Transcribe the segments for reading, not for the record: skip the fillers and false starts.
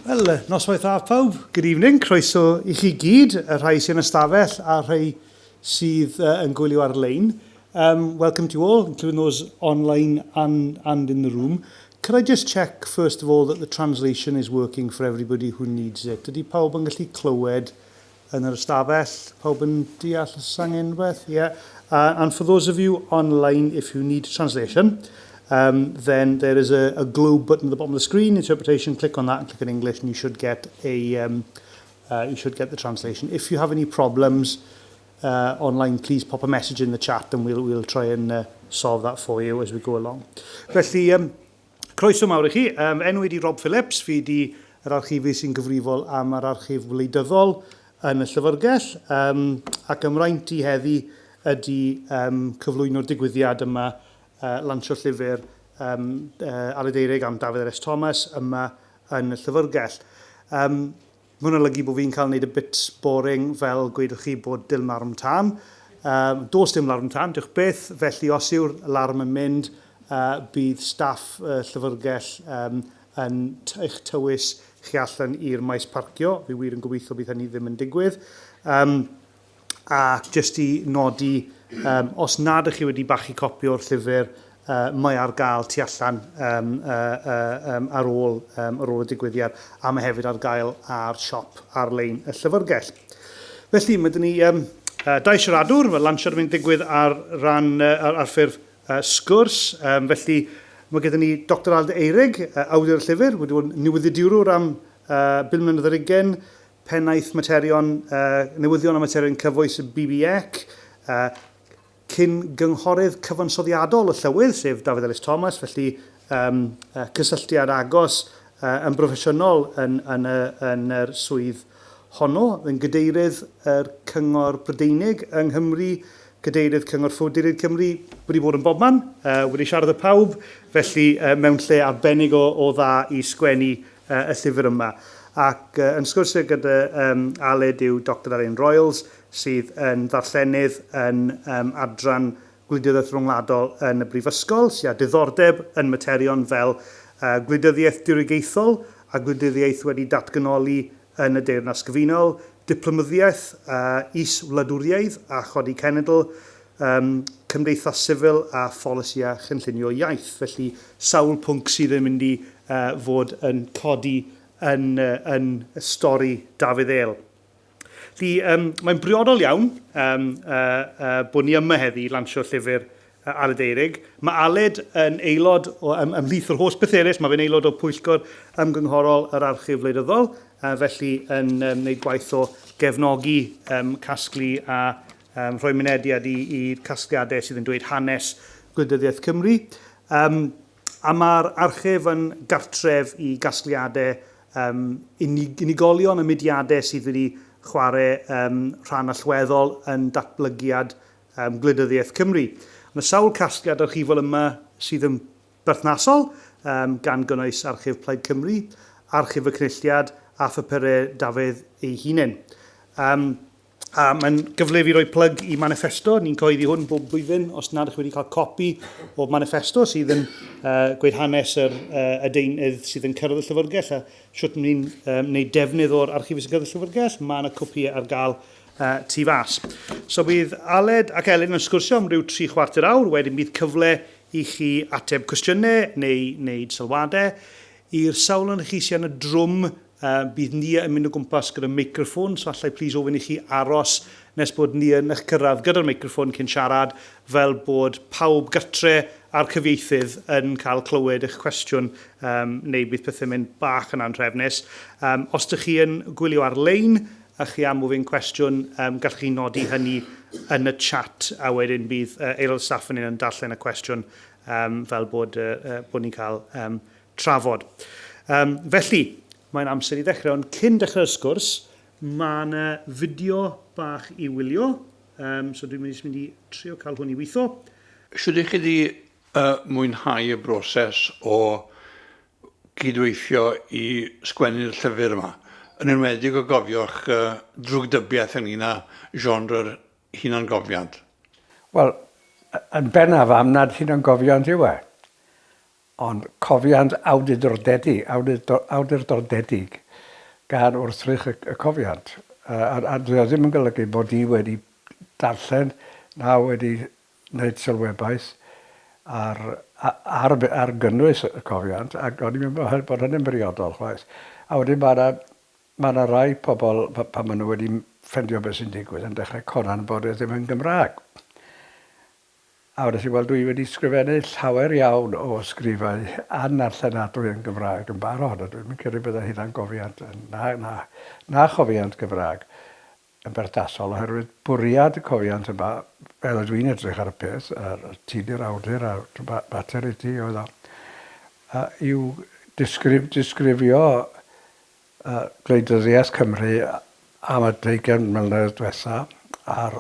Wel, noswaith dda pawb. Good evening. Croeso i chi gyd, y rhai sy'n ystafell a'r rhai sydd uh, yn gwylio ar-lein. Um, welcome to you all, including those online and, and in the room. Could I just check, first of all, that the translation is working for everybody who needs it? Ydy pawb yn gallu clywed yn yr ystafell? Pawb yn deall os angen rhywbeth? Yeah. Uh, and for those of you online, if you need translation, um, then there is a, a globe button at the bottom of the screen, interpretation, click on that and click on English and you should get a um, uh, you should get the translation. If you have any problems uh, online, please pop a message in the chat and we'll, we'll try and uh, solve that for you as we go along. Felly, um, croeso mawr i chi. Um, enw i di Rob Phillips, fi di yr archifydd sy'n gyfrifol am yr archif wleidyddol yn y llyfrgell, um, ac ymraint i heddi ydy um, cyflwyno'r digwyddiad yma, uh, lansio llyfr um, uh, Aled Eirig am Dafydd R.S. Thomas yma yn y llyfrgell. Um, Mae hwn yn olygu bod fi'n cael wneud y bits boring fel gweud chi bod dim larwm tân. Um, does dim larwm tân, diolch byth, felly os yw'r larwm yn mynd, uh, bydd staff uh, llyfrgell um, yn eich tywys chi allan i'r maes parcio. Fi wir yn gobeithio bydd hynny ddim yn digwydd. Um, a jyst i nodi, um, os nad ych chi wedi bachu copi o'r llyfr, uh, mae ar gael tu allan um, uh, uh, um, ar, ôl, um, ar ôl y digwyddiad, a mae hefyd ar gael ar siop ar-lein y llyfrgell. Felly, mae dyn ni um, uh, dau siaradwr, mae lansiad yn mynd digwydd ar, ran, uh, ar, ar ffurf uh, sgwrs, um, felly mae gyda ni Dr Aled Eirig, uh, awdur y llyfr, wedi bod yn newyddiadurwr am uh, 5 mlynedd ar ugain, Pennaeth Materion Newyddion a Materion Cyfoes y BBEC, cyn gynghorydd cyfansoddiadol y Llywydd, sef Dafydd Elis Thomas, felly um, cysylltiad agos uh, yn broffesiynol yn, yn, y, yn yr swydd honno, yn gadeirydd yr Cyngor Brydeinig yng Nghymru, cadeirydd Cyngor Ffoaduriaid Cymru, wedi bod yn bobman, uh, wedi siarad â pawb, felly uh, mewn lle arbennig o, o dda i sgwennu uh, y llyfr yma. Ac uh, yn sgwrsio gyda um, Aled yw Dr Elin Royles, sydd yn ddarllenydd yn um, adran gwleidyddiaeth rhyngwladol yn y Brifysgol, sydd â diddordeb yn materion fel uh, gwleidyddiaeth dirygaethol a gwleidyddiaeth wedi datganoli yn y Deyrnas Gyfunol, diplomyddiaeth uh, is-wladwriaeth a chodi cenedl, um, cymdeithas sifil a pholisi a chynllunio iaith. Felly, sawl pwnc sydd yn mynd i uh, fod yn codi yn, uh, yn stori Dafydd El. Felly, um, mae'n briodol iawn um, uh, uh, bod ni yma heddi i lansio llyfr uh, Aled Eirig. Mae Aled yn aelod, o, um, ymhlith yr holl beth eraill, mae fe'n aelod o Pwyllgor Ymgynghorol yr Archif Wleidyddol, uh, felly yn um, wneud gwaith o gefnogi um, casglu a um, rhoi mynediad i'r casgliadau sydd yn dweud hanes gwleidyddiaeth Cymru. Um, a mae'r archif yn gartref i gasgliadau um, unig, unigolion a mudiadau sydd wedi chwarae um, rhan allweddol yn datblygiad um, gwleidyddiaeth Cymru. Mae sawl casgliad archifol yma sydd yn berthnasol, um, gan gynnwys Archif Plaid Cymru, Archif y Cynulliad a phapurau Dafydd ei hunain. Um, A mae'n gyfle i fi roi plug i manifesto. Ni'n cyhoeddi hwn bob blwyddyn. Os nad ydych chi wedi cael copi o manifesto sydd yn uh, gweud hanes yr uh, y deunydd sydd yn cyrraedd y llyfrgell a sut ni'n um, wneud defnydd o'r archifau sy'n cyrraedd y llyfrgell, mae yna copïau ar gael uh, tu fas. So bydd Aled ac Elin yn sgwrsio am ryw tri chwarter awr, wedyn bydd cyfle i chi ateb cwestiynau neu wneud sylwadau. I'r sawl yn chi sy'n y drwm Uh, bydd Nia yn mynd o gwmpas gyda meicroffon, so allai plîs ofyn i chi aros nes bod Nia yn eich cyrraedd gyda'r meicroffon cyn siarad, fel bod pawb gytre a'r cyfieithydd yn cael clywed eich cwestiwn, um, neu bydd pethau'n mynd bach yn anhrefnus. Um, os ydych chi yn gwylio ar-lein a chi am ofyn cwestiwn, um, gallwch chi nodi hynny yn y chat, a wedyn bydd uh, aelod staff yn yn darllen y cwestiwn um, fel bod, uh, uh, bod ni'n cael um, trafod. Um, felly, mae'n amser i ddechrau, ond cyn dechrau'r sgwrs, mae yna fideo bach i wylio, um, so dwi'n mynd i trio cael hwn i weithio. Shwt ych chi 'di uh, mwynhau y broses o gydweithio i sgwennu'r llyfr yma? Yn enwedig o gofio'ch drwgdybiaeth ynglyn â genre'r hunangofiant. Wel, yn bennaf am nad hunangofiant yw e, ond cofiant awdurdodedig, awdurdodedig gan wrthrych y, y cofiant. A, a dwi ddim yn golygu bod i wedi darllen na wedi wneud sylwebaeth ar, ar, ar gynnwys y cofiant, ac o'n i'n meddwl bod hynny'n briodol chwaith. A wedyn mae yna mae yna rai pobl, pan maen nhw wedi ffendio beth sy'n digwydd, yn dechrau conan bod e ddim yn Gymraeg. A wedes i, wel, dwi wedi sgrifennu llawer iawn o ysgrifau annarllenadwy yn Gymraeg yn barod, a dwi'm yn credu bydde hynna'n gofiant, na, na, na chofiant Gymraeg yn berthnasol, oherwydd bwriad y cofiant yma, fel ydw i'n edrych ar y peth, a'r ti di'r awdur, a mater i ti oedd o, yw disgrif, disgrifio gwleidyddiaeth Cymru am y deugain mlynedd diwetha, a'r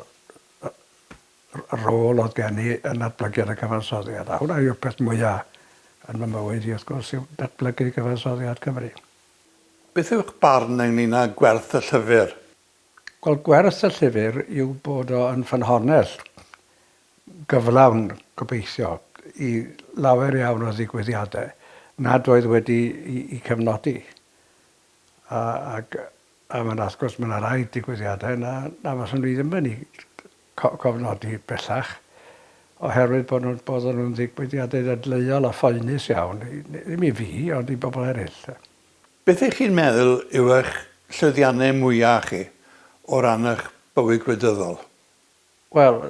rôl oedd gen i yn natblygiad y cyfansoddiad, a hwnna yw'r peth mwya' yn fy mywyd i wrth gwrs yw datblygu cyfansoddiad Cymru. Beth yw'ch barn ynglŷn â gwerth y llyfr? Wel, gwerth y llyfr yw bod o yn ffynhonnell gyflawn, gobeithio, i lawer iawn o ddigwyddiadau nad oedd wedi eu cefnodi. A, ac, a ma' 'na, wrth gwrs, ma' 'na rai digwyddiadau na, na faswn i ddim yn eu cofnodi bellach, oherwydd bod nhw'n, bod nhw'n ddigwyddiadau ddadleuol a phoenus iawn, ddim i fi, ond i bobl eraill. Beth ych chi'n meddwl yw eich llwyddiannau mwyaf chi o ran eich bywyd gwleidyddol? Wel,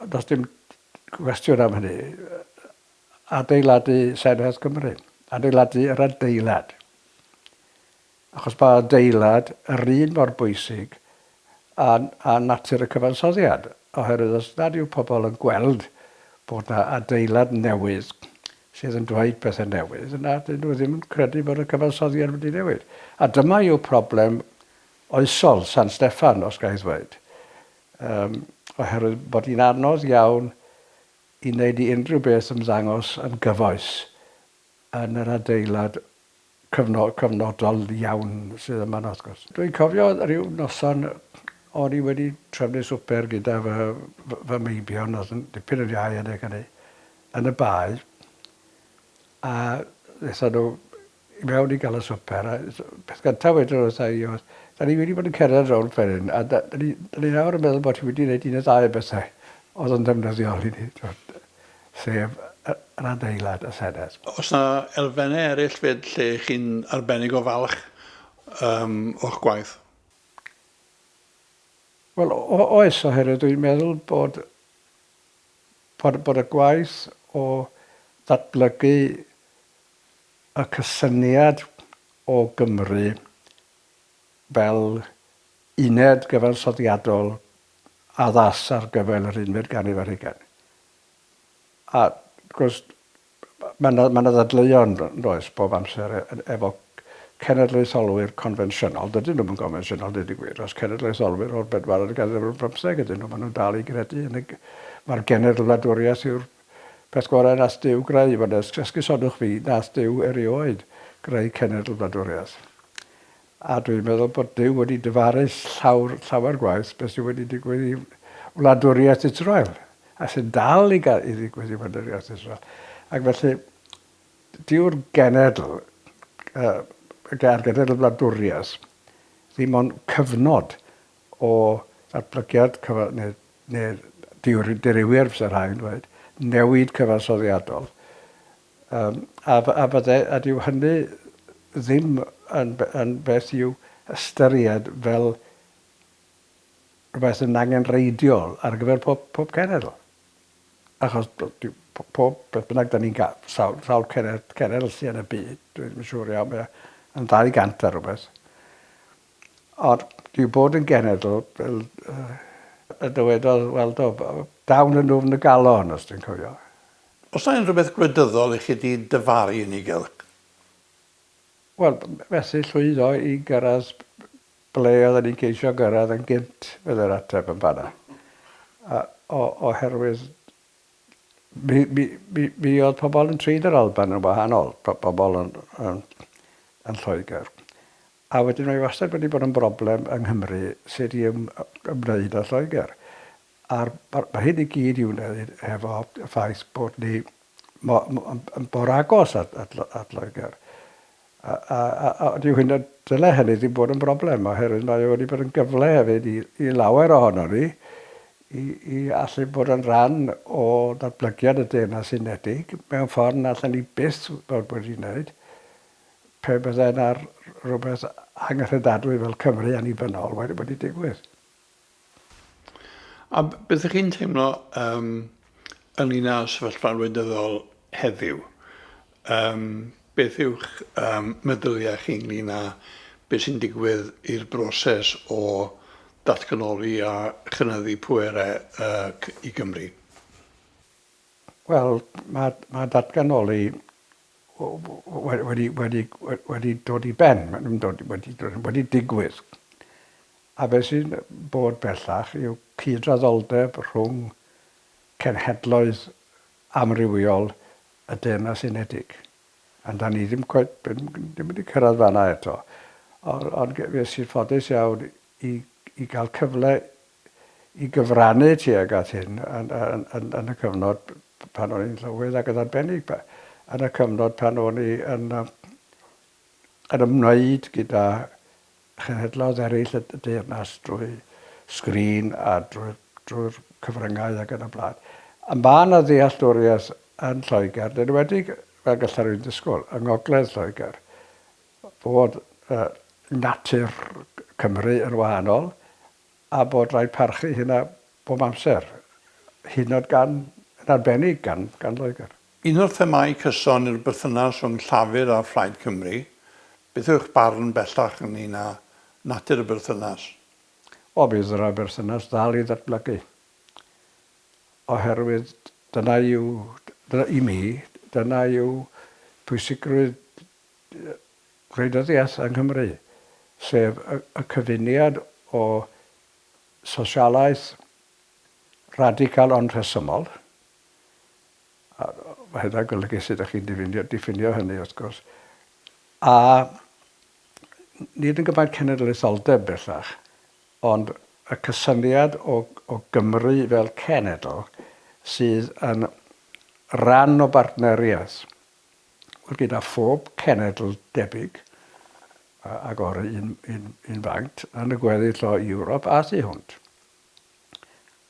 does dim cwestiwn am hynny. Adeiladu Senedd Cymru. Adeiladu yr adeilad. Achos mae adeilad yr un mor bwysig â, â natur y cyfansoddiad, oherwydd os nad yw pobl yn gweld bod 'na adeilad newydd sydd yn dweud pethau newydd, yna dyn nhw ddim yn credu bod y cyfansoddiad wedi newid. A dyma yw problem oesol San Steffan, os ga i ddweud, um, oherwydd bod hi'n anodd iawn i wneud i unrhyw beth ymddangos yn gyfoes yn yr adeilad cyfnodol iawn sydd yma wrth gwrs. Dwi'n cofio rhyw noson o'n i wedi trefnu swper gyda fy, fy meibion, oedd yn dipyn yn iau adeg hynny, yn y bae, a wnaethon nhw i mewn i gael y swper, a peth gyntaf wedyn wrtha i oedd, da ni wedi bod yn cerdded rownd fan hyn, a da, da, ni, da ni nawr yn meddwl bod ti wedi gwneud un neu ddau o bethau oedd yn ddefnyddiol i ni. Sef yr adeilad y Senedd. Oes 'na elfennau eraill 'fyd lle chi'n arbennig o falch yym o'ch gwaith? Wel, oes, oherwydd dwi'n meddwl bod bod bod y gwaith o ddatblygu y cysyniad o Gymru fel uned gyfansoddiadol addas ar gyfer yr unfed ganrif ar hugain. A wrth gwrs, mae yna, mae yna ddadleuon, does, bob amser e, e, efo cenedlaetholwyr confensiynol. Dydyn nhw'n gonfensiynol, dweud y gwir, os cenedlaetholwyr o'r bedwaredd ganrif ar bymtheg ydyn nhw, maen nhw'n dal i gredu yn y... Mae'r genedl wladwriaeth yw'r peth gorau nath Duw greu. Mae'n esgusodwch fi, nath Duw erioed greu cenedl wladwriaeth. A dwi'n meddwl bod Duw wedi dyfaru llawr, llawer gwaith beth sydd wedi digwydd i wladwriaeth Israel, a sy'n dal i, gael, i ddigwydd i wladwriaeth Israel. Ac felly, dyw'r genedl, uh, a'r genedl wladwriaeth, ddim ond cyfnod o ddatblygiad cyfa, neu, neu dirywiad, fysa rhai'n dweud, newid cyfansoddiadol, Yym, a a fydde, a dyw hynny ddim yn yn beth i'w ystyried fel rhywbeth yn angenrheidiol ar gyfer pob pob cenedl. Achos dyw pob beth bynnag 'dan ni'n gael, sawl sawl cenedl cenedl sy yn y byd, dwi ddim yn siŵr iawn, mae o yn 200 a rhywbeth. Ond dyw bod yn genedl, fel y dywedodd Waldo, dawn yn nwfn y galon, os dwi'n cofio. Oes 'na unrhyw beth gwleidyddol i chi 'di dyfaru yn ei gylch? Wel, methu llwyddo i gyrraedd ble oedden ni'n ceisio gyrraedd yn gynt, fydd yr ateb yn fanna. Oherwydd mi, mi, mi, mi oedd pobl yn trin yr Alban yn wahanol, pobl yn, yn, yn Lloegr. A wedyn mae wastad wedi bod yn broblem yng Nghymru sut i ymwneud â Lloegr. A'r, mae hyn i gyd i'w wneud hefo y ffaith bod ni mor agos at, at, at Loegr. A, a, a, a dyw hynna, dyle hynny ddim bod yn broblem, oherwydd mae o wedi bod yn gyfle hefyd i, i lawer ohono ni i, i allu bod yn rhan o ddatblygiad y Deyrnas Unedig mewn ffordd na allan ni byth fod wedi wneud pe byddai yna rhywbeth anghredadwy fel Cymru annibynnol wedi, wedi digwydd. A beth ych chi'n teimlo um, ynglyn â sefyllfa wleidyddol heddiw? Um, beth yw'ch um, meddyliau chi ynglyn â beth sy'n digwydd i'r broses o ddatganoli a chynyddu pwerau uh, i Gymru? Wel, mae, mae datganoli wedi, wedi, wedi dod i ben, mae'n dod, wedi, wedi digwydd. A be sy'n bod bellach yw cydraddoldeb rhwng cenhedloedd amrywiol y Deyrnas Unedig. A 'dan ni ddim cweit, ddim wedi cyrraedd fan'na eto. Ond, ond fues i'n ffodus iawn i, i gael cyfle i gyfrannu tuag at hyn yn, yn, yn, yn y cyfnod pan o'n i'n llywydd ac yn arbennig yn y cyfnod pan o'n i yn, yn ymwneud gyda chenhedloedd eraill y deyrnas drwy sgrin a drwy'r drwy cyfryngau ac yn y blaen. A mae yna ddealltwriaeth yn Lloegr, yn enwedig fel gallai rhywun ddisgwyl, yng ngogledd Lloegr, bod uh, natur Cymru yn wahanol a bod rhaid parchu hynna bob amser, hyd yn oed gan, yn arbennig gan, gan Loegr. Un o'r themâu cyson yw'r berthynas rhwng Llafur a Phlaid Cymru. Beth yw'ch barn bellach ynglŷn â natur y berthynas? O, bydd yr berthynas ddal i ddatblygu. Oherwydd dyna yw, dyna, i mi, dyna yw pwysigrwydd gwleidyddiaeth yng Nghymru, sef y, y cyfuniad o sosialaeth radical ond rhesymol, a mae hynna'n golygu sut ydych chi'n diffinio, diffinio hynny wrth gwrs, a nid yn gymaint cenedlaetholdeb bellach, ond y cysyniad o, o Gymru fel cenedl sydd yn rhan o bartneriaeth wel gyda phob cenedl debyg ag o'r un, un, un faint yn y gweddill o Ewrop a thu hwnt.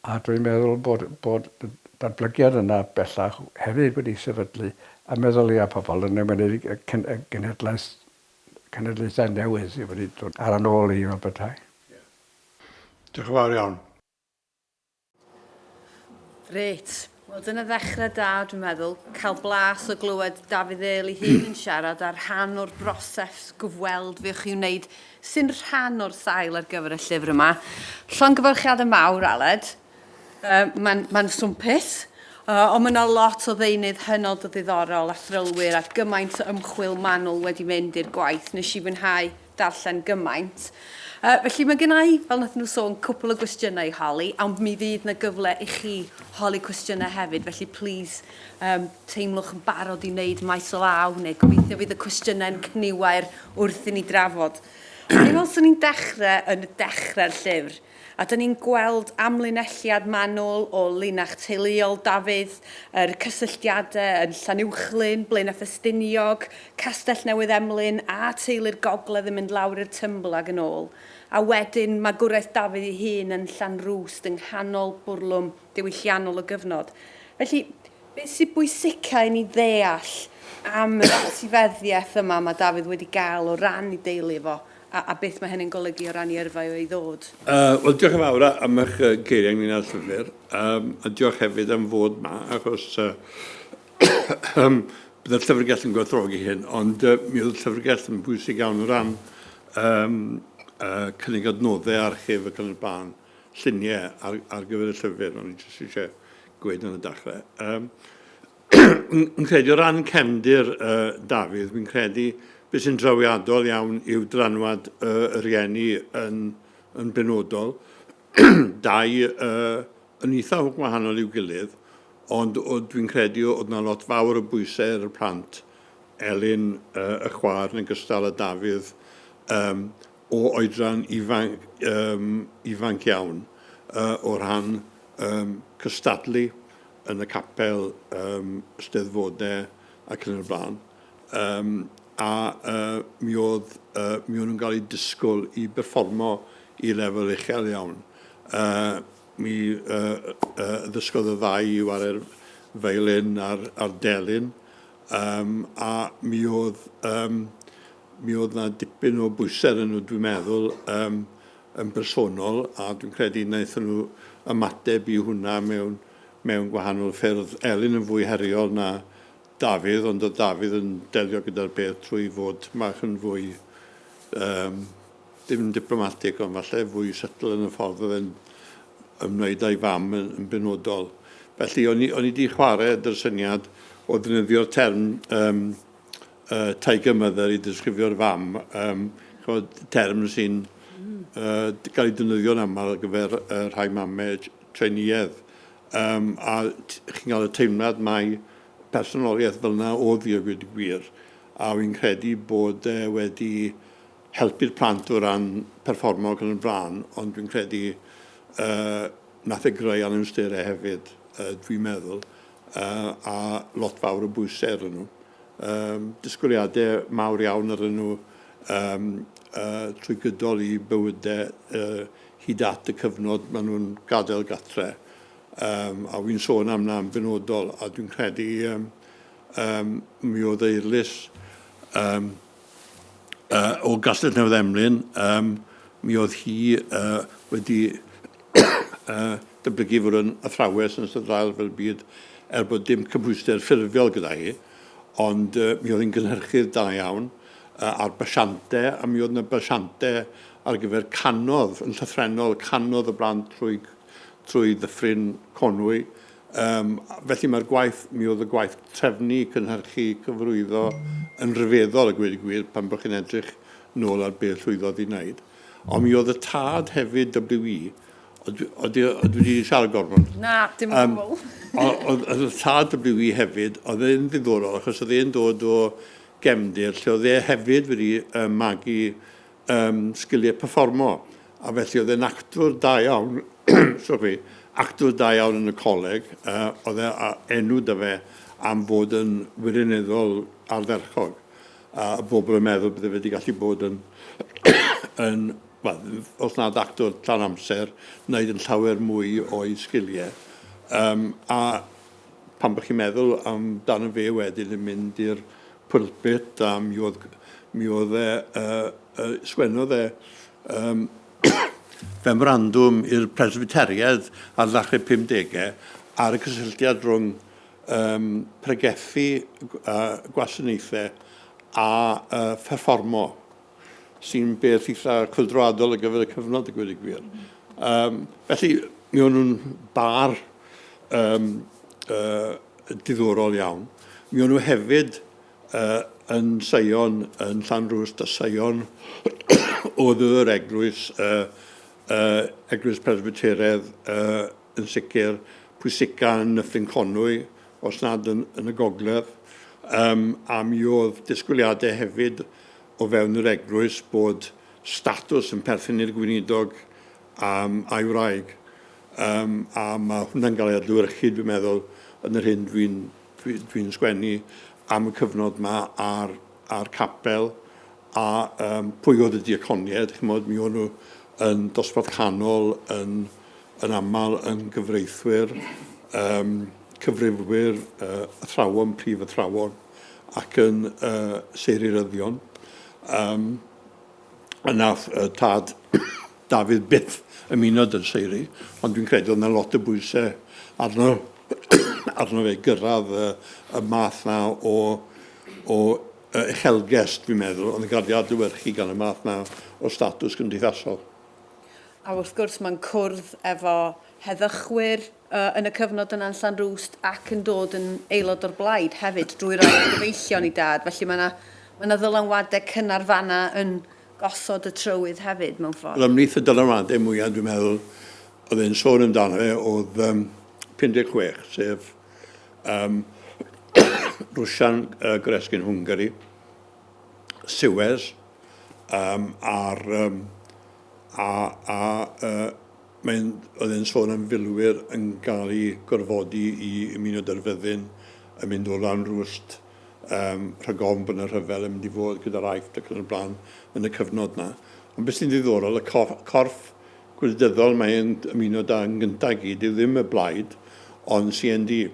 A dwi'n meddwl bod, bod datblygiad yna bellach hefyd wedi sefydlu a meddyliau pobl yn enwedig y genhedlaeth, cenedlaethau newydd sydd wedi dod ar yn ôl i fel petai. Yeah. Diolch yn fawr iawn. Reit, wel dyna ddechrau da dwi'n meddwl, cael blas o glywed Dafydd Earle ei hun yn siarad ar rhan o'r broses gyfweld fuoch chi'n wneud sy'n rhan o'r sail ar gyfer y llyfr yma. Llongyfarchiadau mawr, Aled. Uh, Mae'n ma swmpus, uh, ond mae yna lot o ddeunydd hynod o ddiddorol a thrylwyr a gymaint o ymchwil manwl wedi mynd i'r gwaith. Nes i fwynhau darllen gymaint. Uh, felly mae gen i, fel nath nhw sôn, cwpl o gwestiynau i holi, ond mi fydd na gyfle i chi holi cwestiynau hefyd, felly please um, teimlwch yn barod i wneud maes o law, neu gobeithio fydd y cwestiynau'n cniwair wrth i ni drafod. O'n i'n meddwl swn i'n dechrau yn y dechrau'r llyfr. A dyn ni'n gweld amlinelliad manwl o linach teuluol Dafydd, yr cysylltiadau yn Llanuwchllyn, Blaenau Ffestiniog, Castell Newydd Emlyn a teulu'r Gogledd yn mynd lawr i'r Tymbl ag yn ôl. A wedyn magwraeth Dafydd ei hun yn Llanrwst yng nghanol bwrlwm diwylliannol y gyfnod. Felly, beth sydd bwysica i ni ddeall am yr etifeddiaeth yma mae Dafydd wedi gael o ran ei deulu fo a, a beth mae hynny'n golygu o ran ei yrfa o i ddod? Uh, Wel, diolch yn fawr am eich geiriau ynglyn â'r llyfr, um, a diolch hefyd am fod ma, achos uh, um, byddai'r llyfrgell yn gwerthfawrogi hyn, ond uh, mi oedd y llyfrgell yn bwysig iawn o ran um, uh, cynnig adnoddau archif ac yn y blaen, lluniau ar, ar gyfer y llyfr, o'n i jyst eisiau gweud yn y dechrau. Um, Yn credu o ran cefndir uh, Dafydd, fi'n credu beth sy'n drawiadol iawn yw dylanwad uh, y rhieni yn, yn benodol. Dau uh, yn eitha gwahanol i'w gilydd, ond dwi'n credu oedd yna lot fawr o bwysau ar y plant, Elin, uh, y chwaer yn ogystal â Dafydd, um, o oedran ifanc, um, ifanc iawn uh, o rhan um, cystadlu yn y capel, um, steddfodau ac yn y blaen. Um, a uh, mi oedd, uh, mi o'n nhw'n cael eu disgwyl i berfformo i lefel uchel iawn. Uh, mi uh, uh, ddysgodd y ddau i ware'r feilin a'r, a'r delyn, um, a mi oedd, um, mi oedd na dipyn o bwysau yn nhw, dwi'n meddwl, um, yn bersonol, a dwi'n credu wnaethon nhw ymateb i hwnna mewn, mewn gwahanol ffyrdd. Elin yn fwy heriol na Dafydd, ond oedd Dafydd yn delio gyda'r peth trwy fod mach yn fwy, um, dim yn diplomatig, ond falle fwy subtle yn y ffordd oedd e'n ymwneud â'i fam yn, yn benodol. Felly, o'n i, o'n i wedi chwarae dy'r syniad o ddefnyddio'r term um, uh, Tiger Mother i ddisgrifio'r fam, um, chymod, term sy'n uh, gael ei defnyddio'n aml ar gyfer uh, rhai mamau Tsieineaidd. Um, a chi'n cael y teimlad mai personoliaeth fel yna oedd hi a gweud y gwir. A fi'n credu bod e wedi helpu'r plant o ran perfformo ac yn y blaen, ond dwi'n credu uh, nath e greu anawsterau hefyd, uh, dwi'n meddwl, uh, a lot fawr o bwysau arnyn nhw. Um, disgwyliadau mawr iawn arnyn nhw um, uh, trwy gydol i bywydau uh, hyd at y cyfnod maen nhw'n gadael gatre. Um, a wy'n sôn am na'n benodol, a dwi'n credu um, um, mi oedd Eirlys um, uh, o Gastell Newydd Emlyn, um, mi oedd hi uh, wedi uh, dyblygu fod yn athrawes yn ystod yr ail fel byd, er bod dim cymhwyster ffurfiol gyda hi, ond uh, mi oedd hi'n gynhyrchydd da iawn uh, ar basiante, a mi oedd yna basiante ar gyfer canodd, yn llythrennol, canodd y blant trwy, trwy ddyffryn Conwy. Um, felly mae'r gwaith, mi oedd y gwaith trefnu, cynhyrchu, cyfrwyddo yn rhyfeddol a gweud y gwir pan bod chi'n edrych nôl ar beth llwyddodd i wneud. Ond mi oedd y tad hefyd, WE, oedd wedi siarad gormod. Na, dim o gwbl. Oedd y tad WE hefyd, oedd e'n ddiddorol, achos oedd e'n dod o gefndir lle oedd e hefyd wedi um, magu um, sgiliau perfformo. A felly oedd e'n actor da iawn, sorry, actor da iawn yn y coleg. Uh, oedd e a enw da fe am fod yn wirioneddol ardderchog. A y bobl yn meddwl bydde fe wedi gallu bod yn, yn well, os nad actor llawn amser, wneud yn llawer mwy o'i sgiliau. Um, a pan bych chi'n meddwl amdano fe wedyn yn mynd i'r pulpit a mi oedd, mi oedd e, uh, uh, sgwennodd e um, femorandwm i'r presbyteriaid ar ddechrau 50au ar y cysylltiad rhwng um, pregethu uh, gwasanaethau a uh, pherfformo sy'n beth eitha chwyldroadol ar gyfer y cyfnod, a gweud y gwir. Um, felly, mi o'n nhw'n bar um, uh, diddorol iawn. Mi o'n nhw hefyd uh, yn Seion, yn Llanrwst a Seion oedd yr eglwys, uh, uh, eglwys Presbyteraidd uh, yn sicr, pwysica yn Nyffryn Conwy, os nad yn, yn y gogledd. Um, a mi oedd disgwyliadau hefyd o fewn yr eglwys bod statws yn perthyn i'r gweinidog um, a'i wraig. Um, a mae hwnna'n cael ei adlewyrchu, dwi'n meddwl, yn yr hyn dwi'n dwi, dwi sgwennu am y cyfnod yma a'r, a'r capel a um, pwy oedd y diaconiaid, chymod, mi o'n nhw yn dosbarth canol, yn, yn aml yn gyfreithwyr, um, cyfrifwyr, uh, athrawon, prif athrawon, ac yn uh, seiriryddion. Um, a nath uh, tad Dafydd byth ymuno dy'r seiri, ond dwi'n credu oedd yna lot o bwysau arno, arno fe gyrraedd y, y math na o, o uh, uchelgais, dwi'n meddwl, ond yn cael ei adlewyrchu gan y math na o statws gymdeithasol. A wrth gwrs mae'n cwrdd efo heddychwyr uh, yn y cyfnod yna yn Llanrwst ac yn dod yn aelod o'r blaid hefyd drwy rai o gyfeillion i dad. Felly mae yna mae yna ddylanwadau cynnar fanna yn gosod y trywydd hefyd mewn ffordd. Wel, ymhlith y dylanwadau mwyaf, dwi'n meddwl, oedd e'n sôn amdano fe, oedd um, 56, sef um, Rwsia'n uh, goresgyn Hwngari, Suez, Um, a'r, um, a, a uh, mae'n, oedd e'n sôn am filwyr yn cael eu gorfodi i ymuno 'da'r fyddin yn mynd o Lanrwst um, rhag ofn bod yna rhyfel yn mynd i fod gyda'r Aifft ac yn y blaen yn y cyfnod na. Ond beth sy'n ddiddorol, y corff, corff gwleidyddol mae'n ymuno da yn gyntaf i gyd yw ddim y blaid, ond CND.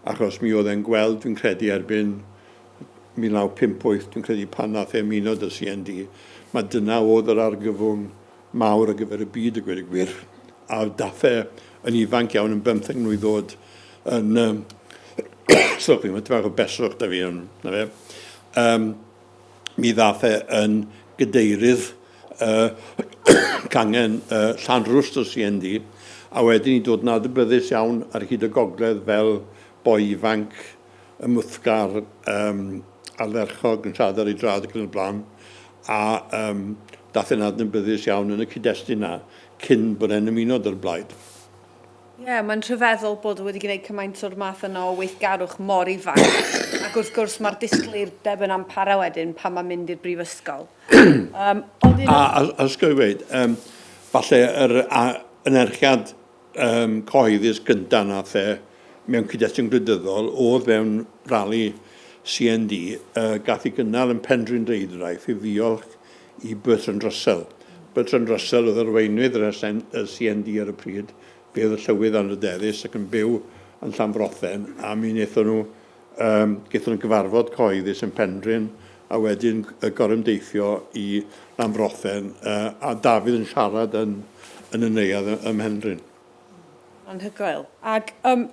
Achos mi oedd e'n gweld, dwi'n credu, erbyn 1958, dwi'n credu pan nath e ymuno 'da CND, mae dyna oedd yr argyfwng mawr ar gyfer y byd a gweud y gwir. A dath e yn ifanc iawn yn bymtheg mlwydd oed yn... Um, sorry, mae tipyn bach o beswch da fi, ond na fe. Um, mi ddath e yn gadeirydd uh, cangen uh, Llanrwst o CND, a wedyn i dod yn adnabyddus iawn ar hyd y gogledd fel boi ifanc ymwthgar, um, ardderchog yn siarad ar ei drad ac yn y blaen, a um, dath e'n adnabyddus iawn yn y cyd-destun na cyn bod e'n ymuno 'da'r blaid. Ie, yeah, mae'n rhyfeddol bod wedi gwneud cymaint o'r math yna o weithgarwch mor ifanc. Ac wrth gwrs mae'r disgleirdeb yna'n para wedyn pan mae'n mynd i'r brifysgol. Um, ond un... A, a, a os gael i weud, falle yr anerchiad um, cyhoeddus gyntaf nath e mewn cyd-destun gwleidyddol oedd mewn rali CND uh, gath ei gynnal yn Penrhyn Deudraeth i ddiolch i Bertrand Russell. Bertrand Russell oedd arweinydd yr SN, y CND ar y pryd, fe oedd y llywydd anrhydeddus ac yn byw yn Llanfrothen, a mi wnaethon nhw, um, gaethon nhw gyfarfod cyhoeddus yn Penrhyn, a wedyn y gorymdeithio i Lanfrothen, uh, a Dafydd yn siarad yn, yn y neuadd ym Mhenrhyn. Anhygoel. Ac um,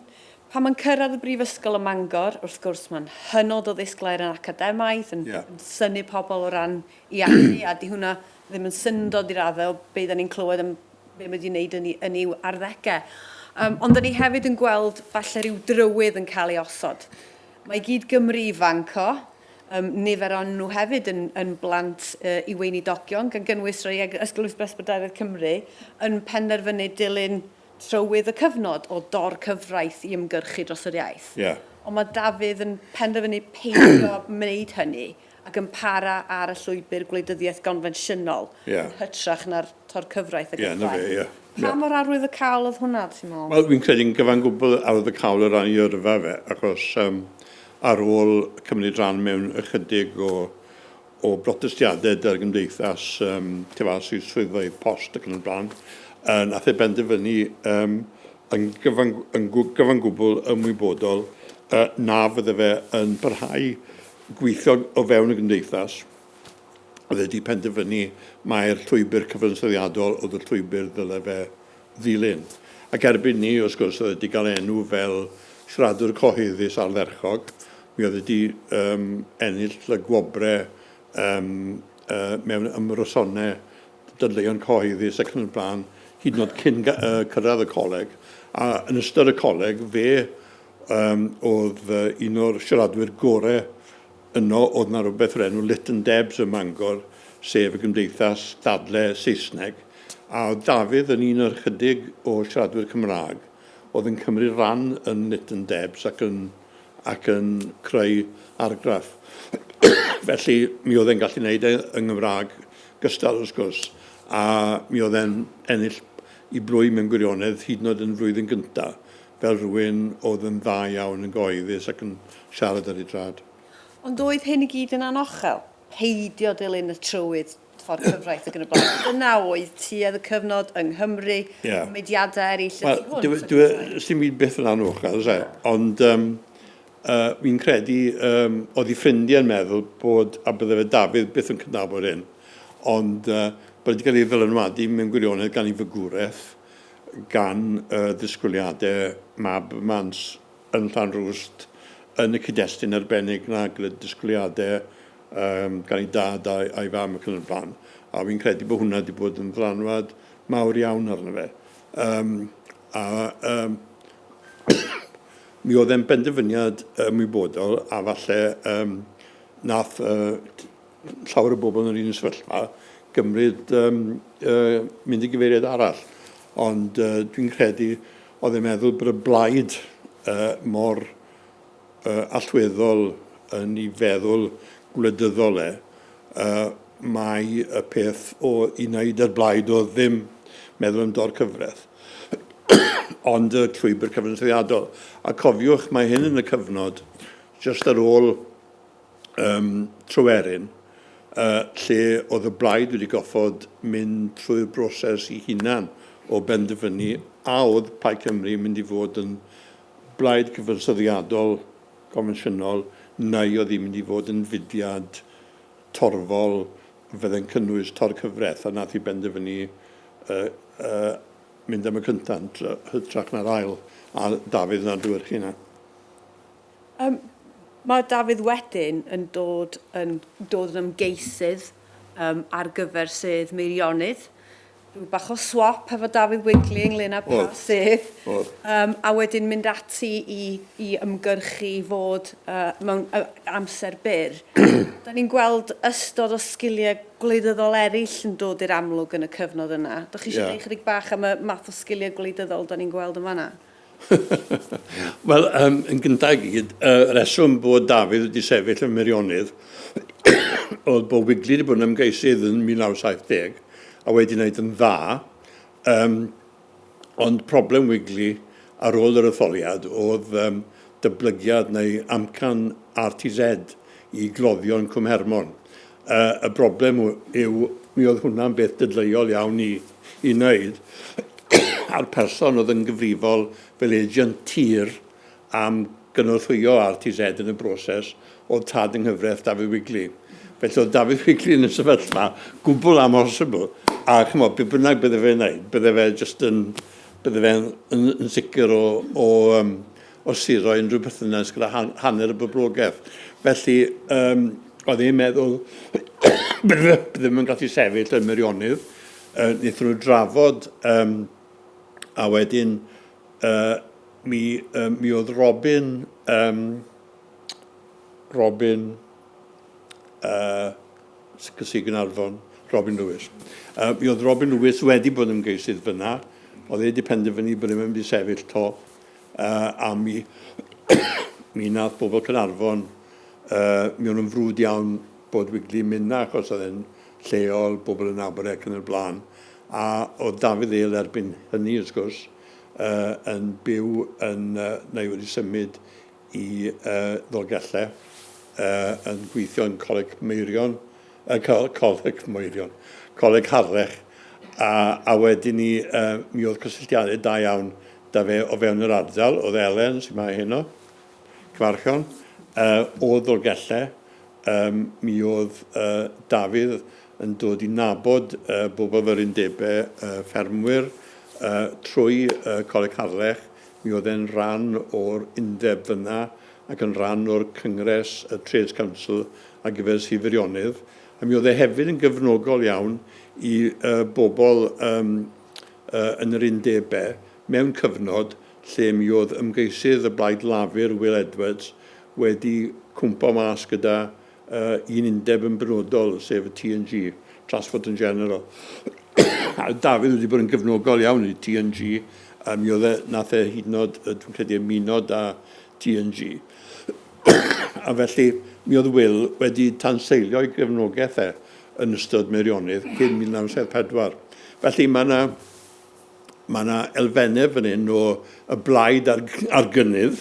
pan mae'n cyrraedd y brifysgol ym Mangor, wrth gwrs mae'n hynod o ddisglair yn academaidd, yn, yeah. yn synnu pobl o ran i allu, a di hwnna ddim yn syndod i raddau o be da ni'n clywed am be mae wedi wneud yn, yn i'w arddegau. Um, ond da ni hefyd yn gweld falle rhyw drywydd yn cael ei osod. Mae gyd Gymru ifanc o, um, nifer o'n nhw hefyd yn, yn blant uh, i weinidogion, gan gynnwys rhai Ysgol Bresbyteraidd Cymru, yn penderfynu dilyn trywydd y cyfnod o dor cyfraith i ymgyrchu dros yr iaith. Yeah. Ond mae Dafydd yn penderfynu peidio wneud hynny ac yn para ar y llwybr gwleidyddiaeth gonfensiynol yeah. yn hytrach na'r tor cyfraith ac yeah, yn y blaen. Yeah. Pa yeah. mor arwyddocaol oedd hwnna, ti'n meddwl? Wel, fi'n credu'n gyfan gwbl arwyddocaol o ran i yrfa fe, achos um, ar ôl cymryd rhan mewn ychydig o, o brotestiadau dy'r gymdeithas um, tu fas i swyddfeydd post ac yn y blaen, uh, nath e benderfynu um, yn gyfan, yn gyfan gwbl ymwybodol uh, na fydde fe yn parhau gweithio o fewn y gymdeithas. Oedd e wedi penderfynu mai'r llwybr cyfansoddiadol oedd y llwybr ddyle fe ddilyn. Ac erbyn ni, wrth gwrs, oedd wedi cael enw fel siaradwr cyhoeddus ardderchog. Mi oedd wedi um, ennill y gwobre um, uh, mewn ymrysonau dadleuon cyhoeddus ac yn y blaen, hyd yn oed cyn uh, cyrraedd y coleg. A yn ystod y coleg, fe um, oedd uh, un o'r siaradwyr gorau yno. Oedd na rhywbeth o'r enw Lit and Debs ym Mangor, sef y gymdeithas dadle Saesneg, a oedd Dafydd yn un o'r chydig o siaradwyr Cymraeg oedd yn cymryd rhan yn Lit and Debs ac yn, ac yn creu argraff. Felly, mi oedd e'n gallu gwneud e yng Nghymraeg gystal, wrth gwrs, a mi oedd e'n ennill i blwy mewn gwirionedd hyd yn oed yn flwyddyn gyntaf, fel rhywun oedd yn dda iawn yn gyhoeddus ac yn siarad ar ei drad. Ond oedd hyn i gyd yn anochel? Peidio dilyn y trywydd ffordd cyfraith ac yn y blaen. Dyna oedd tuedd y cyfnod yng Nghymru, yeah. mudiadau eraill y tu hwnt. Wel, sy'n byd byth yn anochel, oes e? Ond um, uh, fi'n credu, um, oedd ei ffrindiau'n meddwl bod, a bydde fe Dafydd byth yn cydnabod hyn, ond uh, bod wedi cael ei ddylanwadu mewn gwirionedd gan ei fagwraeth, gan uh, ddisgwyliadau mab Mans yn Llanrwst yn y cyd-destun arbennig na gyda disgwyliadau um, gan ei dad a'i, a'i fam ac yn y blaen. A fi'n credu bod hwnna wedi bod yn ddylanwad mawr iawn arno fe. Um, a um, mi oedd e'n benderfyniad ymwybodol a falle um, nath uh, llawer o bobl yn yr un sefyllfa gymryd um, uh, mynd i gyfeiriad arall. Ond uh, dwi'n credu oedd e'n meddwl bod y blaid uh, mor uh, allweddol yn ei feddwl gwleidyddol e, uh, mai y peth o i wneud yr blaid oedd ddim meddwl am dor-cyfraith, ond y llwybr cyfansoddiadol. A cofiwch, mae hyn yn y cyfnod jyst ar ôl um, Tryweryn, uh, lle oedd y blaid wedi goffod mynd trwy'r broses i hunan o benderfynu a oedd Plaid Cymru yn mynd i fod yn blaid cyfansoddiadol gonfensiynol neu oedd hi'n mynd i fod yn fudiad torfol fydde'n cynnwys tor-cyfraith, a nath hi benderfynu uh, uh, mynd am y cyntaf yn hytrach na'r ail, a Dafydd yn adlewyrchu hynna. Um, mae Dafydd wedyn yn dod yn, dod yn ymgeisydd um, ar gyfer sedd Meirionnydd. Rhyw bach o swap efo Dafydd Wigley ynglyn â pa sedd. Um, a wedyn mynd ati i, i ymgyrchu i fod uh, mewn uh, amser byr. da ni'n gweld ystod o sgiliau gwleidyddol eraill yn dod i'r amlwg yn y cyfnod yna. Dych chi eisiau yeah. dweud chydig bach am y math o sgiliau gwleidyddol da ni'n gweld yn fanna? Wel, um, yn gyntaf i gyd, uh, reswm bod Dafydd wedi sefyll yn Meirionnydd oedd bod Wigley wedi bod yn ymgeisydd yn 1970 a wedi wneud yn dda, um, ond problem Wigley ar ôl yr etholiad oedd um, dyblygiad neu amcan RTZ i gloddion Cwm Hermon. Uh, y broblem yw, mi oedd hwnna'n beth dadleuol iawn i, i wneud, a'r person oedd yn gyfrifol fel agent tir am gynorthwyo RTZ yn y broses oedd tad yng nghyfraith Dafydd Wigley. Felly oedd Dafydd Wigley yn y sefyllfa gwbl amhosibl, a chymod, be bynnag bydde fe'n wneud, bydde fe just yn, bydde fe'n yn, yn sicr o, o, um, o suro unrhyw perthynas gyda hanner y boblogaeth. Felly, um, oedd e'n meddwl bydde ddim yn gallu sefyll yn Meirionnydd. Uh, wnaethon nhw drafod um, a wedyn uh, mi, um, mi oedd Robin, um, Robin uh, Sir Gaernarfon, Robin Lewis. Uh, mi oedd Robin Lewis wedi bod yn ymgeisydd fyna, oedd e wedi penderfynu bod e'n mynd i sefyll to, Uh, a mi, mi nath bobl Caernarfon, uh, mi o'n nhw'n frwd iawn bod Wigley yn mynd na, achos oedd e'n lleol, bobl yn nabod e ac yn y blaen. A oedd Dafydd Eel erbyn hynny, wrth gwrs, uh, yn byw yn, uh, neu wedi symud i uh, Ddolgellau, uh, yn gweithio yn Coleg Meirion, uh, Coleg Meirion, Coleg Harlech, a, a wedyn ni, uh, mi oedd cysylltiadau da iawn 'da fe o fewn yr ardal, oedd Elen, sy'n ma heno, Cyfarchion, uh, o Ddolgellau, um, mi oedd uh, Dafydd yn dod i nabod uh, bobl fel undebau uh, ffermwyr uh, trwy uh, Coleg Harlech. Mi oedd e'n rhan o'r undeb fyna ac yn rhan o'r Cyngres y Trades Council ar gyfer Sir Feirionnydd. A mi oedd e hefyd yn gefnogol iawn i uh, bobl um, yn yr undebau mewn cyfnod lle mi oedd ymgeisydd y Blaid Lafur, Will Edwards, wedi cwmpo mas gyda un undeb yn benodol, sef y TNG, Transport and General. A Dafydd wedi bod yn gefnogol iawn i TNG, a mi oedd e, nath e hyd yn oed, dwi'n credu, ymuno da TNG. A felly, mi oedd Will wedi tanseilio ei gefnogaeth e yn ystod Meirionnydd cyn 1974. Felly mae yna mae yna elfennau fan hyn o y blaid ar, ar gynnydd,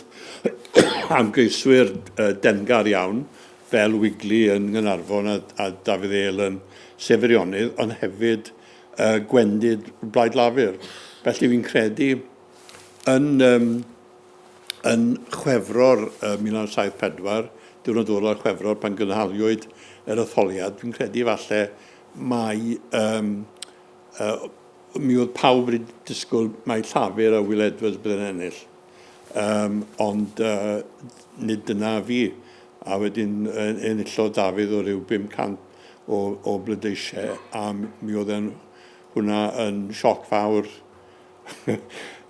amgeiswyr uh, dengar iawn, fel Wigley yn Ngynarfon a, a Dafydd Eel yn Seferionydd, ond hefyd uh, gwendid Blaid Lafur. Felly fi'n credu yn, um, Yn Chwefror 1974, diwrnod ola'r Chwefror pan gynhaliwyd yr etholiad, dwi'n credu falle mai um, uh, mi oedd pawb wedi disgwyl mai Llafur a Will Edwards bydd yn ennill. Um, ond uh, nid dyna fi. A wedyn enillodd Dafydd o ryw 500 o, o bleidleisiau a mi oedd e'n hwnna yn sioc fawr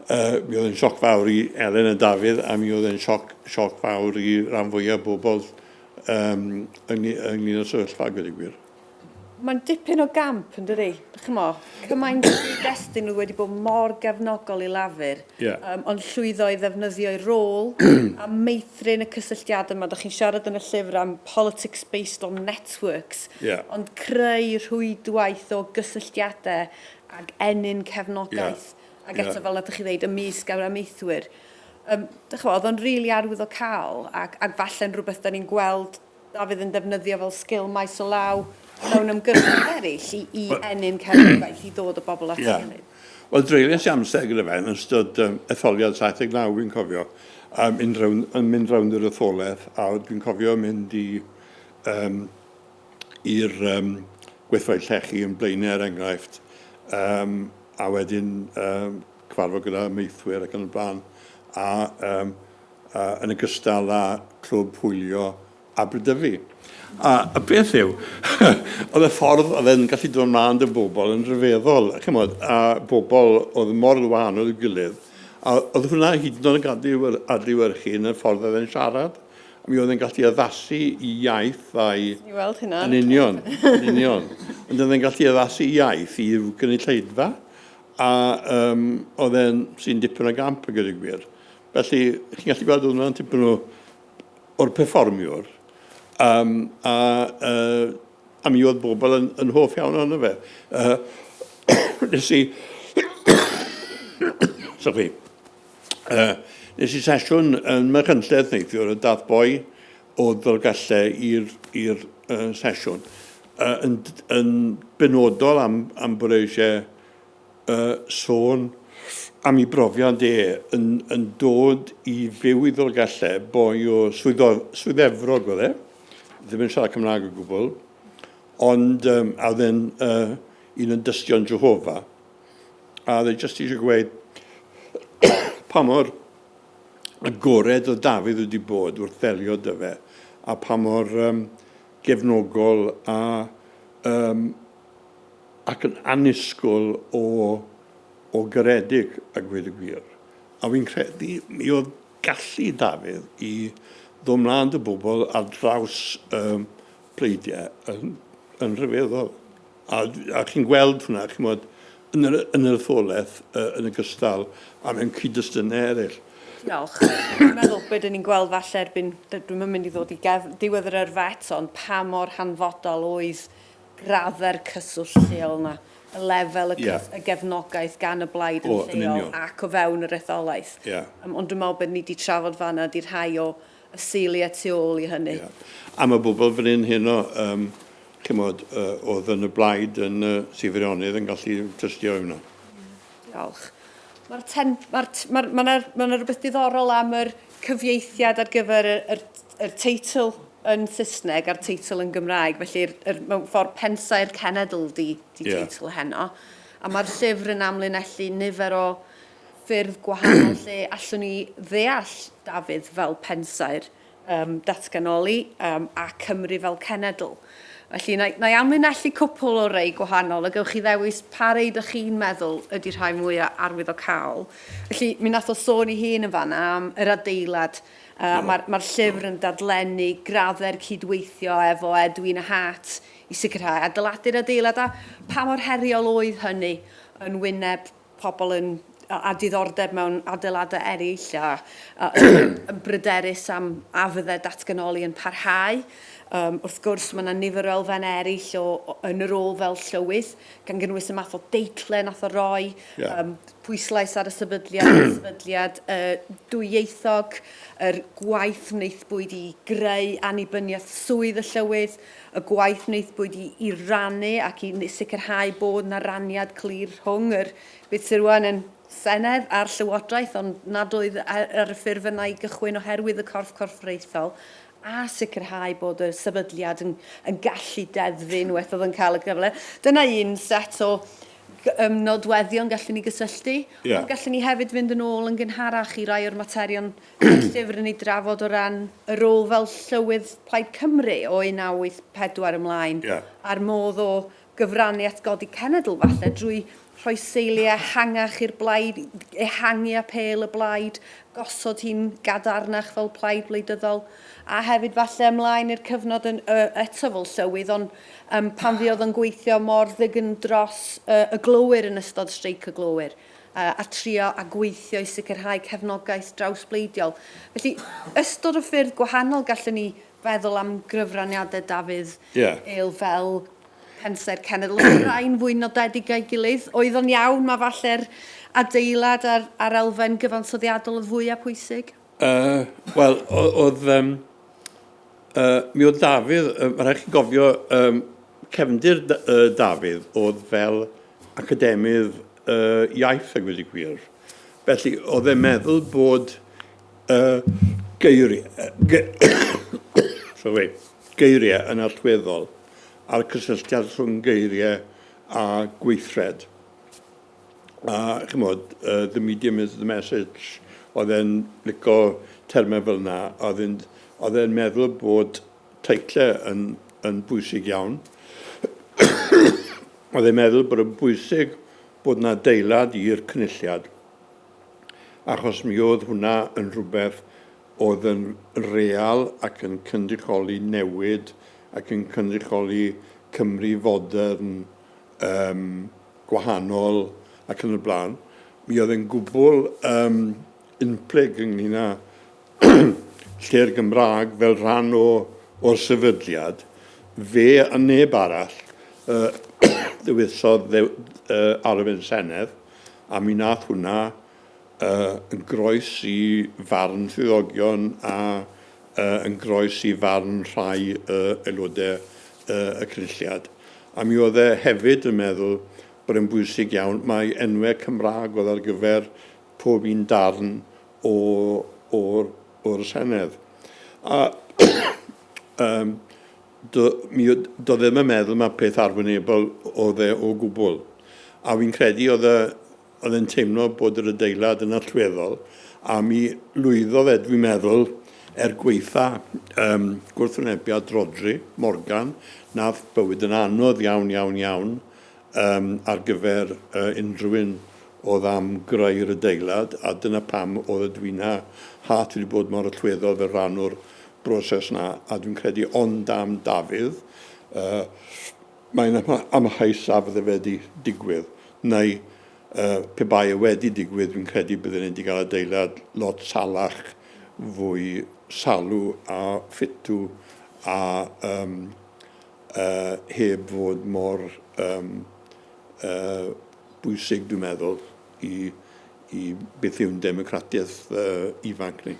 Uh, mi oedd yn sioc fawr i Elen a Dafydd a mi oedd yn sioc, sioc fawr i ran fwyaf bobl um, ynglyn â'r sefyllfa, gwed i gwir. Mae'n dipyn o gamp, yn dydi? Ch'mo, cymaint o gyd-destun nhw wedi bod mor gefnogol i Lafur, yeah. ond llwyddo i ddefnyddio ei rôl a meithrin y cysylltiadau yma. Dych chi'n siarad yn y llyfr am politics based on networks, yeah. ond creu rhwydwaith o gysylltiadau ag ennyn cefnogaeth. Yeah. Ac eto, yeah. fel ydych chi ddeud, ymysg yr amaethwyr. Dych chi'mo, oedd o'n rili arwyddocaol ac, ac falle'n rhywbeth da ni'n gweld Dafydd yn defnyddio fel sgil maes o law mewn ymgyrchoedd eraill i, i ennyn cefnogaeth, i ddod o bobl at ei yeah. gilydd. Wel, dreuliais i amser gyda fe yn ystod etholiad 79, fi'n cofio, mynd rownd, yn mynd rownd yr etholaeth, a dwi'n cofio mynd i um, i'r um, gweithfeydd llechi yn Blaenau er enghraifft, um, a wedyn um, cyfarfod gyda maethwyr ac yn y blaen, a um, uh, yn ogystal â clwb hwylio Aberdyfi. A y beth yw, oedd y ffordd oedd e'n gallu dod ymlaen dy bobl yn rhyfeddol, chymod, a bobl oedd mor wahanol i'w gilydd, a oedd hwnna hyd yn oed yn gadw adlewyrchu yn y ffordd oedd e'n siarad. A mi oedd e'n gallu addasu i iaith a'i... I weld hynna. Yn union, yn union. Ond oedd e'n gallu addasu iaith i'w gynulleidfa, a um, oedd e'n sy'n dipyn o gamp a gyda gwir. Felly, chi'n gallu gweld oedd hwnna'n tipyn o o'r perfformiwr, um, a, uh, a mi oedd bobl yn, yn hoff iawn ohono fe. Nes i... Sorry. Nes i sesiwn yn Machynlleth neithiwr, a dath boi o Ddolgellau i'r i'r uh, sesiwn uh, yn, yn benodol am, am bod e eisiau uh, sôn am ei brofiad e yn, yn dod i fyw i Ddolgellau, boi o Swydd, Swydd Efrog oedd e, ddim yn siarad Cymraeg o gwbl, ond um, a oedd e'n uh, un o'n dystion Jehovah. A oedd e jyst eisiau gweud pa mor agored oedd Dafydd wedi bod wrth ddelio 'da fe, a pa mor um, gefnogol a um, ac yn annisgwyl o, o garedig a gweud y gwir. A fi'n credu mi oedd gallu Dafydd i ddod mlaen dy bobl ar draws um, pleidiau yn, yn rhyfeddol. A, a chi'n gweld hwnna, chimod, yn yr, yn yr etholaeth uh, yn ogystal a mewn cyd-destunau eraill. Diolch. Dwi'n meddwl beth dyn ni'n gweld falle erbyn, dwi'n mynd i ddod i gef, diwedd yr yrfa eto, ond pa mor hanfodol oedd graddau'r cyswllt lleol yna, y lefel y, yeah. y gefnogaeth gan y blaid yn O, yn lleol union. ac o fewn yr etholaeth. Yeah. Ond dwi'n meddwl bod ni wedi trafod fanna, di rhai o y seiliau tu ôl i hynny. Yeah. A mae bobl fan hyn heno, um, chimod, uh, oedd yn y blaid yn uh, Sir Feirionnydd yn gallu tystio i hwnna. Diolch. Mae'r ten, mae'r, mae'r, mae 'na, mae 'na rhywbeth diddorol am yr cyfieithiad ar gyfer y, yr, yr teitl yn Saesneg a'r teitl yn Gymraeg. Felly, yr, yr, mewn ffordd pensaer cenedl di, di Ie. teitl heno. A mae'r llyfr yn amlinellu nifer o ffyrdd gwahanol lle allwn ni ddeall Dafydd fel pensaer datganoli a Cymru fel cenedl. Felly, na, na i amlinellu cwpl o rei gwahanol, a gewch chi ddewis pa rei ydych chi'n meddwl ydy rhai mwyaf arwyddocaol. Felly, mi nath o sôn i hun yn fanna am yr adeilad. Mae'r ma llyfr yn dadlennu graddau'r cydweithio efo Edwina Hart i sicrhau adeiladu'r adeilad a pa mor heriol oedd hynny yn wyneb pobl yn a diddordeb mewn adeiladau eraill a, a yn bryderus am a fydde datganoli yn parhau. Wrth gwrs, mae yna nifer o elfennau eraill o, o, yn y rôl fel llywydd, gan gynnwys y math o deitle nath o roi, yeah. pwyslais ar y sefydliad, y sefydliad dwyieithog, yr gwaith wnaethpwyd i greu annibyniaeth swydd y llywydd, y gwaith wnaethpwyd i, i rannu ac i sicrhau bod 'na raniad clir rhwng yr beth sydd rwan yn Senedd a'r Llywodraeth, ond nad oedd ar y ffurf yna i gychwyn oherwydd y corff corfforaethol, a sicrhau bod y sefydliad yn, yn gallu deddfu unwaith oedd yn cael y cyfle. Dyna un set o um, nodweddion gallwn ni gysylltu, yeah. ond gallwn ni hefyd fynd yn ôl yn gynharach i rai o'r materion mae'r llyfr yn ei drafod o ran y rôl fel llywydd Plaid Cymru o 1984 ymlaen, yeah. a'r modd o gyfrannu at godi cenedl falle drwy rhoi seiliau ehangach i'r blaid, ehangu apêl y blaid, gosod hi'n gadarnach fel plaid wleidyddol, a hefyd falle ymlaen i'r cyfnod yn, uh, eto fel llywydd, ond um, pan fuodd yn gweithio mor ddygn dros uh, y glowyr yn ystod streic y glowyr, uh, a trio a gweithio i sicrhau cefnogaeth drawsbleidiol. Felly, ystod o ffyrdd gwahanol gallwn ni feddwl am gyfraniadau Dafydd yeah. Eil fel pensaer cenedl. Oedd rhai'n fwy nodedig a'i gilydd? Oedd o'n iawn mae falle'r adeilad a'r, a'r elfen gyfansoddiadol oedd fwyaf pwysig? Uh, Wel, oedd... Um, uh, mi oedd Dafydd, uh, mae rhaid chi gofio, um, cefndir uh, Dafydd oedd fel academydd uh, iaith a gweud y gwir. Felly, oedd e'n meddwl bod uh, geiriau, ge sorry, geiriau yn allweddol a'r cysylltiad rhwng geiriau a gweithred. A chymod, uh, the medium is the message. Oedd e'n lico termau fel yna. Oedd e'n, oedd e'n meddwl bod teitlau yn, yn bwysig iawn. Oedd e'n meddwl bod yn bwysig bod yna adeilad i'r cynulliad, achos mi oedd hwnna yn rhywbeth oedd yn real ac yn cynrychioli newid ac yn cynrychioli Cymru fodern um, gwahanol ac yn y blaen. Mi oedd yn gwbl um, unplyg ynglyn â lle'r Gymraeg fel rhan o, o'r sefydliad, fe a neb arall uh, ddewisodd ddew, uh, arfer Senedd, a mi nath hwnna uh, yn groes i farn swyddogion a uh, yn groes i farn rhai uh, aelodau uh, y Cynulliad. A mi oedd e hefyd yn meddwl bod e'n bwysig iawn mai enwau Cymraeg oedd ar gyfer pob un darn o, o'r, o'r Senedd. A um, do, mi, do ddim yn meddwl mae peth arwynebol oedd e o gwbl. A fi'n credu oedd e, oedd e'n teimlo bod yr adeilad yn allweddol, a mi lwyddodd e, dwi'n meddwl, er gweitha um, gwrthwynebiad Rodri Morgan, nath bywyd yn anodd iawn, iawn, iawn um, ar gyfer uh, unrhyw un oedd am greu'r adeilad, a dyna pam oedd Edwina Hart wedi bod mor allweddol fel rhan o'r broses na, a dwi'n credu ond am Dafydd, uh, mae'n amheus a fydde fe wedi digwydd, neu uh, pe bai e wedi digwydd, dwi'n credu bydden ni wedi cael adeilad lot salach, fwy salw a ffitw a um, uh, heb fod mor um, uh, bwysig, dwi'n meddwl, i, i beth yw'n democratiaeth uh, ifanc ni.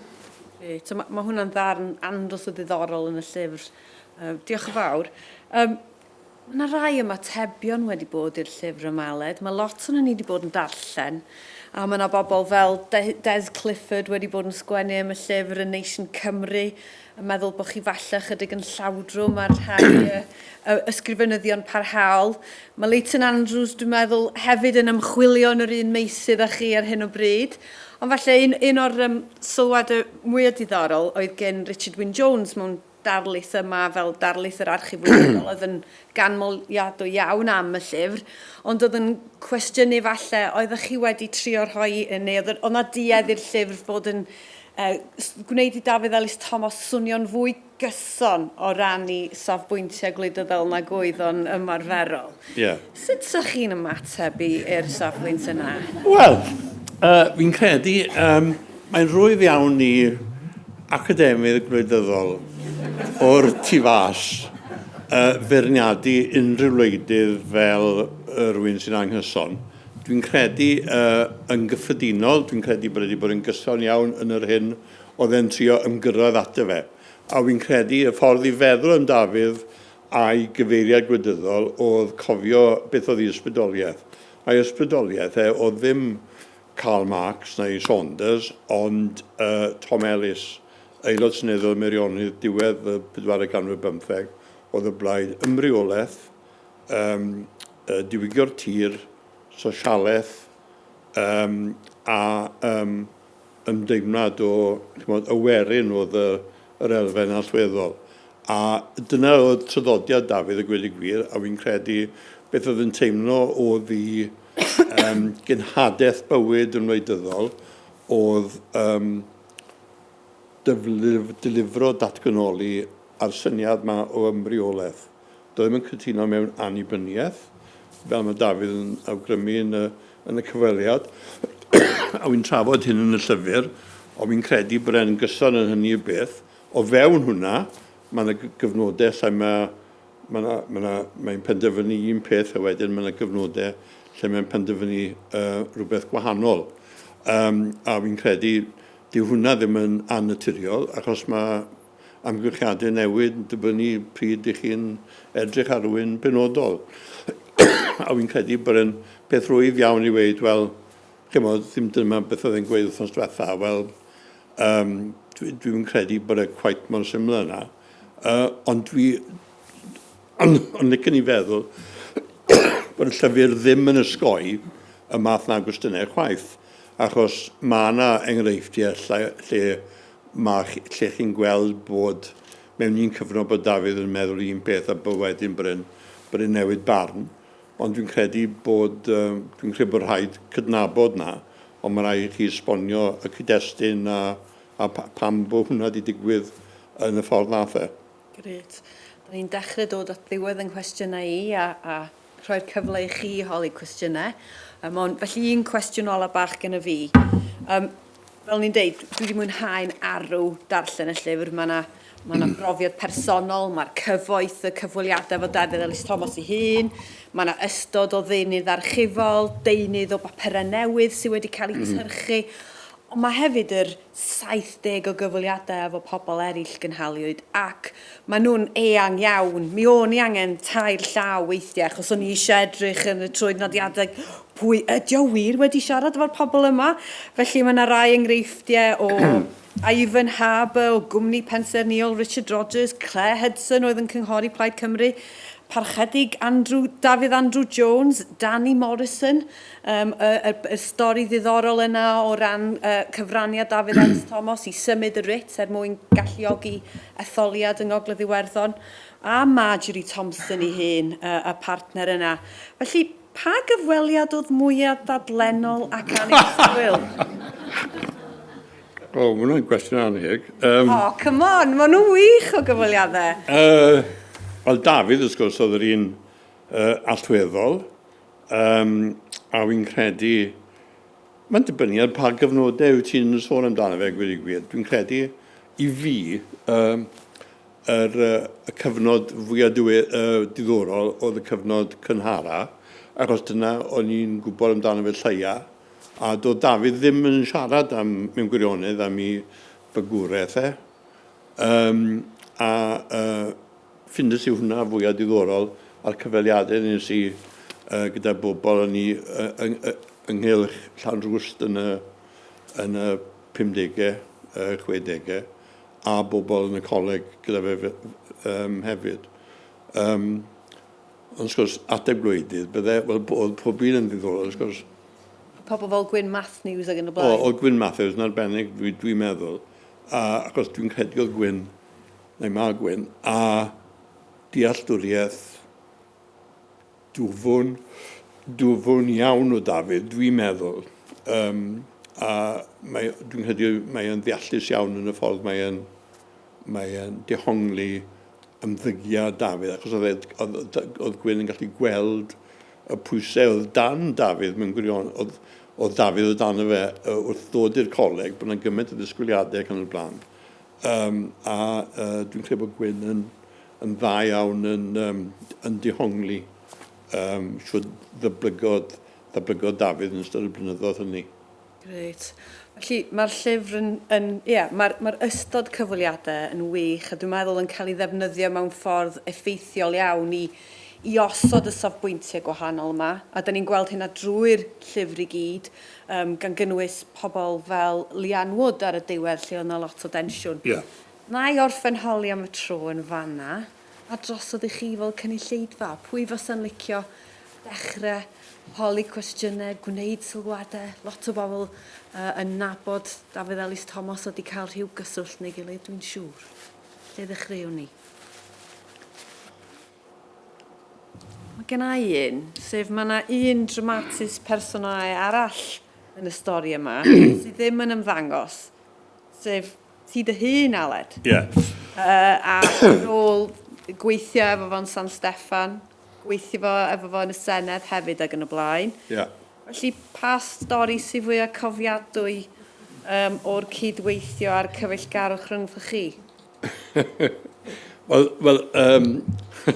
Grêt. So, mae, ma hwnna'n ddarn andros o ddiddorol yn y llyfr. Uh, diolch yn fawr. Um, mae yna rai ymatebion wedi bod i'r llyfr yma, Aled. Mae lot o'n ni wedi bod yn darllen. A mae yna bobl fel De Des Clifford wedi bod yn sgwennu am y llyfr yn Nation Cymru, yn meddwl bod chi falle chydig yn llawdrwm ar rhai y, y ysgrifenyddion parhaol. Mae Leighton Andrews, dwi'n meddwl, hefyd yn ymchwilio yn yr un meysydd â chi ar hyn o bryd. Ond falle un, un o'r um, sylwadau mwyaf diddorol oedd gen Richard Wyn Jones mewn darlith yma fel darlith yr archif wleidyddol oedd yn ganmoliadwy iawn am y llyfr, ond oedd yn cwestiynu falle oeddech chi wedi trio rhoi, neu oedd yna duedd i'r llyfr fod yn uh, gwneud i Dafydd Elis Thomas swnio'n fwy gyson o ran i safbwyntiau gwleidyddol nag oedd o'n ymarferol. Yeah. Sut sa'ch chi'n ymateb i'r safbwynt yna? Wel, uh, fi'n credu, um, mae'n rwydd iawn i academydd gwleidyddol o'r tu fas uh, feirniadu unrhyw wleidydd fel uh, rhywun sy'n anghyson. Dwi'n credu uh, yn gyffredinol, dwi'n credu bod wedi bod yn gyson iawn yn yr hyn oedd e'n trio ymgyrraedd ato fe. A fi'n credu y ffordd i feddwl am Dafydd a'i gyfeiriad gwleidyddol oedd cofio beth oedd ei ysbrydoliaeth. A'i ysbrydoliaeth e oedd ddim Karl Marx neu Saunders, ond uh, Tom Ellis, aelod seneddol Meirionnydd diwedd y pedwaredd ganrif bymtheg, oedd y blaid ymreolaeth, um, uh, diwygio'r tir, sosialaeth um, a um, ymdeimlad o, chimod, y werin oedd y, yr elfen allweddol. A dyna oedd traddodiad Dafydd a gweud y gwir, a fi'n credu Beth oedd yn teimlo oedd i um, genhadaeth bywyd yn wleidyddol oedd um, dylifro datganoli a'r syniad ma o ymreolaeth. Doedd ddim yn cytuno mewn annibyniaeth, fel mae Dafydd yn awgrymu yn y, yn y cyfweliad, a wy'n trafod hyn yn y llyfr, ond fi'n credu bod e'n gyson yn hynny o beth. O fewn hwnna, mae yna gyfnodau lle mae, mae yna, mae yna, mae'n penderfynu un peth a wedyn mae yna gyfnodau lle mae'n penderfynu uh, rhywbeth gwahanol. Um, a fi'n credu dyw hwnna ddim yn annaturiol, achos mae amgylchiadau newid yn dibynnu pryd ych chi'n edrych ar rhywun benodol. a fi'n credu bod e'n peth rwydd iawn i weud, wel, chimod, ddim dyma beth oedd e'n gweud wythnos diwetha, wel, um, dwi'n dwi credu bod e quite mor syml yna. Uh, ond dwi, ond, ond licen i feddwl bod y llyfr ddim yn ysgoi y math na gwestiynau chwaith, achos mae yna enghreifftiau lle, lle, ma, lle chi'n gweld bod mewn un cyfnod bod Dafydd yn meddwl un peth a bod wedyn bod e'n bod e'n newid barn. Ond dwi'n credu bod, uh, dwi'n credu bod rhaid cydnabod na, ond mae rhaid i chi esbonio y cyd-destun a, a pam bod hwnna wedi digwydd yn y ffordd nath e. Grêt. Da ni'n dechrau dod at ddiwedd yng nghwestiynau i a, a rhoi'r cyfle i chi holi cwestiynau. Um, ond felly un cwestiwn ola bach gen y fi. Um, fel ni'n deud, dwi wedi mwynhau'n arw darllen y llyfr. Mae yna ma yna brofiad personol, mae'r cyfoeth, y cyfweliadau efo Dafydd Elis Thomas ei hun, mae yna ystod o ddeunydd archifol, deunydd o bapurau newydd sydd wedi cael eu tyrchu. Ond mae hefyd yr 70 o gyfweliadau efo pobl eraill gynhaliwyd ac maen nhw'n eang iawn. Mi o'n i angen tair llaw weithiau achos o'n i eisiau edrych yn y troednodiadau pwy ydi o wir wedi siarad efo'r pobl yma. Felly mae yna rai enghreifftiau o Ivan Harbour o gwmni pensaernïol Richard Rogers, Claire Hudson oedd yn cynghori Plaid Cymru, Parchedig Andrew, Dafydd Andrew Jones, Danny Morrison, um, y, y, y stori ddiddorol yna o ran uh, cyfraniad Dafydd Elis Thomas i symud y writ er mwyn galluogi etholiad yng Ngogledd Iwerddon, a Marjorie Thompson ei hun, uh, y partner yna. Felly, pa gyfweliad oedd mwyaf dadlennol ac annisgwyl? O, oh, mae hwnna'n gwestiwn anheg. Um, oh, come on, maen nhw'n wych o gyfweliadau. Uh, Wel, Dafydd, wrth gwrs, oedd yr un uh, allweddol. Um, a wy'n credu... Mae'n dibynnu ar pa gyfnodau wyt ti'n sôn amdano fe, gwir i gwir. Dwi'n credu i fi, um, yr, uh, y cyfnod fwyaf diwe, uh, diddorol oedd y cyfnod cynhara, achos dyna o'n i'n gwybod amdano fe lleia. A doedd Dafydd ddim yn siarad am, mewn gwirionedd, am ei fagwraeth e. Um, a uh, ffindes i hwnna fwyaf diddorol a'r cyfweliadau nes i uh, gyda bobl o'n i uh, yng, ynghylch Llanrwst yn y, yn y 50au, uh, 60au, a bobl yn y coleg gyda fe um, hefyd. Um, Ond wrth gwrs, ateb gwleidydd, bydde, wel, oedd pob un yn ddiddorol, wrth gwrs. Pobl fel Gwyn Matthews ac yn y blaen. O, oedd Gwyn Matthews yn arbennig, dwi, dwi meddwl. A, achos dwi'n credu oedd Gwyn, neu mae Gwyn, a dealltwriaeth dwfwn, dwfwn iawn o Dafydd, dwi'n meddwl. Um, a mae, dwi'n credu mae e'n ddeallus iawn yn y ffordd mae e'n mae e'n dehongli ymddygiad Dafydd, achos oedd, e, oedd, oedd Gwyn yn gallu gweld y pwysau oedd dan Dafydd mewn gwirion, oedd, oedd Dafydd o dan y fe wrth ddod i'r coleg, bod yna gymaint o ddisgwyliadau ac yn y blaen. Um, a uh, dwi'n credu bod Gwyn yn, yn dda iawn yn, um, yn dihongli um, siwr ddyblygodd, ddyblygodd Dafydd yn ystod y blynyddoedd hynny. Grêt. Felly mae'r llyfr yn, yn ie, mae'r mae ystod cyfweliadau yn wych a dwi'n meddwl yn cael ei ddefnyddio mewn ffordd effeithiol iawn i, i osod y safbwyntiau gwahanol yma. A da ni'n gweld hynna drwy'r llyfr i gyd, um, gan gynnwys pobl fel Leanne Wood ar y diwedd lle oedd yna lot o densiwn. Yeah. Na i orffen holi am y tro yn fanna, a drosodd i chi fel cynulleidfa. Pwy fysa'n licio dechrau holi cwestiynau, gwneud sylwadau. Lot o bobl uh, yn nabod Dafydd Elis Thomas wedi cael rhyw gyswllt neu gilydd, dwi'n siŵr. Lle ddechreuwn ni? Mae gen i un, sef mae yna un dramatis personae arall yn y stori yma sydd ddim yn ymddangos, sef ti dy hun, Aled. Ie. Yeah. A ar ôl gweithio efo fo'n San Steffan, gweithio fo efo fo yn y Senedd hefyd ac yn y blaen. Ie. Yeah. Felly, pa stori sydd fwyaf cofiadwy o'r cydweithio a'r cyfeillgarwch rhyngthoch chi? Wel, wel,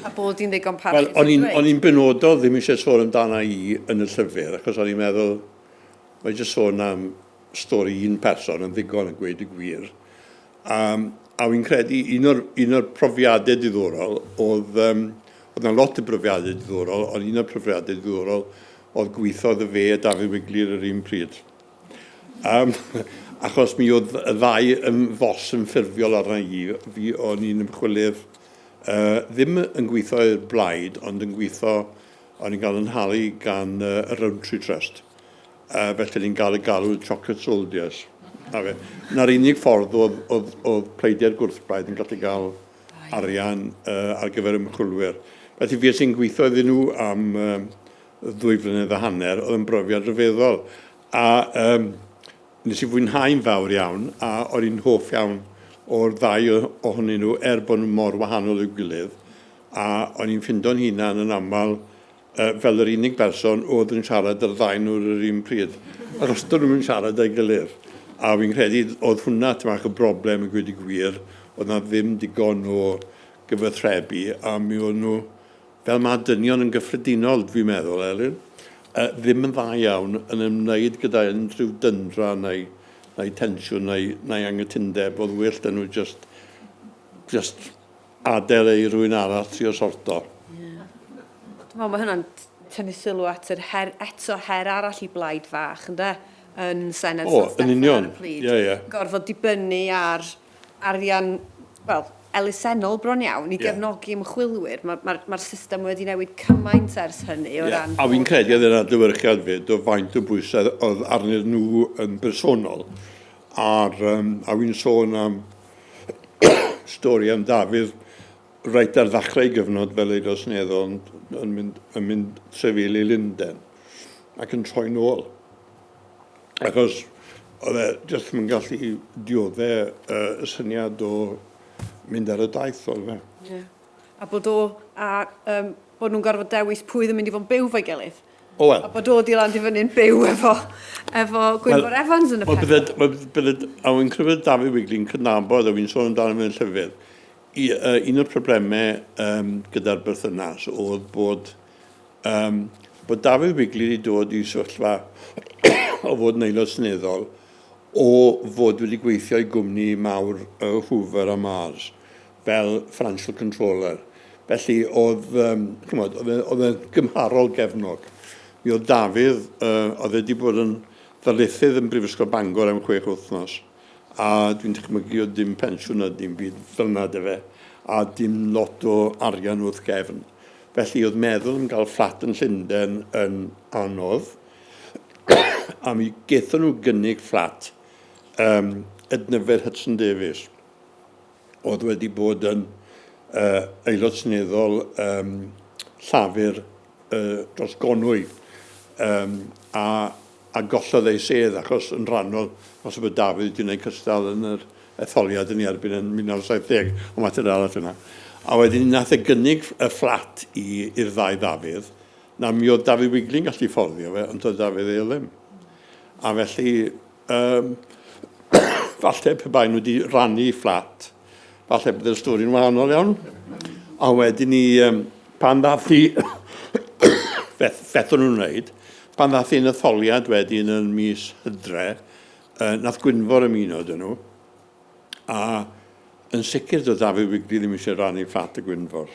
A bod hi'n ddigon parchus Wel, o'n i'n, o'n i'n benodol ddim eisiau sôn amdana i yn y llyfr, achos o'n i'n meddwl, mae jyst sôn am stori un person yn ddigon yn gweud y gwir. Um, a wy'n credu un o'r, un o'r profiadau diddorol oedd, um, oedd 'na lot o brofiadau diddorol, ond un o'r profiadau diddorol oedd gweithio iddo fe a Dafydd Wigley ar yr un pryd. Um, achos mi oedd y ddau yn fos yn ffurfiol arna i. Fi o'n i'n ymchwilydd uh, ddim yn gweithio i'r blaid, ond yn gweithio, o'n i'n cael yn nhalu gan y Rowntree Trust. Felly o'n i'n gael y galw Chocolate Soldiers. Na fe. Na'r unig ffordd oedd, oedd, oedd pleidiau'r gwrthblaid yn gallu gael arian ar gyfer ymchwilwyr. Felly fues i'n gweithio iddyn nhw am ddwy flynedd a hanner, oedd yn brofiad rhyfeddol. A um, nes i fwynhau'n fawr iawn, a o'n i'n hoff iawn o'r ddau ohonyn nhw, er bod nhw mor wahanol i'w gilydd. A o'n i'n ffindo'n hunan yn aml uh, fel yr unig berson oedd yn siarad ar ddau nhw ar yr un pryd. Achos dyn nhw'n siarad â'i gilydd. A fi'n credu oedd hwnna tipyn bach o broblem yn gweud y gwir, oedd na ddim digon o gyfathrebu, a mi o'n nhw Fel mae dynion yn gyffredinol, dwi'n meddwl, Elin, uh, ddim yn dda iawn yn ymwneud gyda unrhyw dyndra neu, neu tensiwn neu, neu anghytundeb. Oedd well dyn nhw just, just adael ei rwy'n arall trio sorto. Yeah. Dwi'n meddwl mae hynna'n tynnu sylw at yr her, eto her arall i blaid fach, ynde? Yn Senedd San Steffan ar y pryd. Ie, ie. Gorfod dibynnu ar arian, wel, elusennol bron iawn i gefnogi ymchwilwyr. Mae'r ma, ma system wedi newid cymaint ers hynny o ran... A fi'n credu oedd yna adlewyrchiad fyd o faint o bwysau oedd arnyn nhw yn bersonol. A'r, um, a fi'n sôn am stori am Dafydd reit ar ddechrau ei gyfnod fel aelod seneddol yn, yn mynd, yn mynd trefil i Lundain ac yn troi nôl. Achos oedd e jyst ddim yn gallu diodde y syniad o mynd ar y daith oedd fe. Yeah. A bod o, a um, bod nhw'n gorfod dewis pwy oedd yn mynd i fod yn byw fo'i gilydd. O wel. A bod o di land i fyny'n byw efo, efo Gwynfor well, Evans yn y pen. Wel, bydde, bydde, a wy'n credu bod David Wigley'n cydnabod, a wy'n sôn amdano fe'n llyfr, i, uh, un o'r problemau um, gyda'r berthynas oedd bod um, bod Dafydd Wigley wedi dod i sefyllfa o fod yn aelod seneddol o fod wedi gweithio i gwmni mawr uh, Hoover a Mars fel financial controller. Felly oedd, um, chymod, oedd, e, oedd e'n gymharol gefnog. Mi oedd Dafydd, uh, oedd wedi bod yn ddarlithydd yn Brifysgol Bangor am chwech wythnos, a dwi'n dychmygu oedd dim pensiwn na dim byd fel yna dy fe, a dim lot o arian wrth gefn. Felly oedd meddwl am gael fflat yn Llundain yn anodd, a mi gaethon nhw gynnig fflat um, Ednyfed Hudson Davies, oedd wedi bod yn uh, aelod seneddol um, Llafur uh, dros Gonwy, um, a, a gollodd ei sedd achos yn rhannol, os bod Dafydd wedi gwneud cystal yn yr etholiad yn ei erbyn yn 1970, ond mater arall yna. A wedyn nath e gynnig y fflat i'r ddau Ddafydd, na mi oedd Dafydd Wigley'n gallu fforddio fe, ond doedd Dafydd Eil ddim. A felly, um, falle pe bai nhw wedi rannu fflat, falle byddai'r stori'n wahanol iawn. A wedyn ni, um, pan ddath i, beth, beth o'n nhw'n wneud, pan ddath i'n etholiad wedyn yn mis Hydre, Uh, nath Gwynfor ymuno dyn nhw, a yn sicr doedd Dafydd Wigley ddim eisiau rannu fflat y Gwynfor.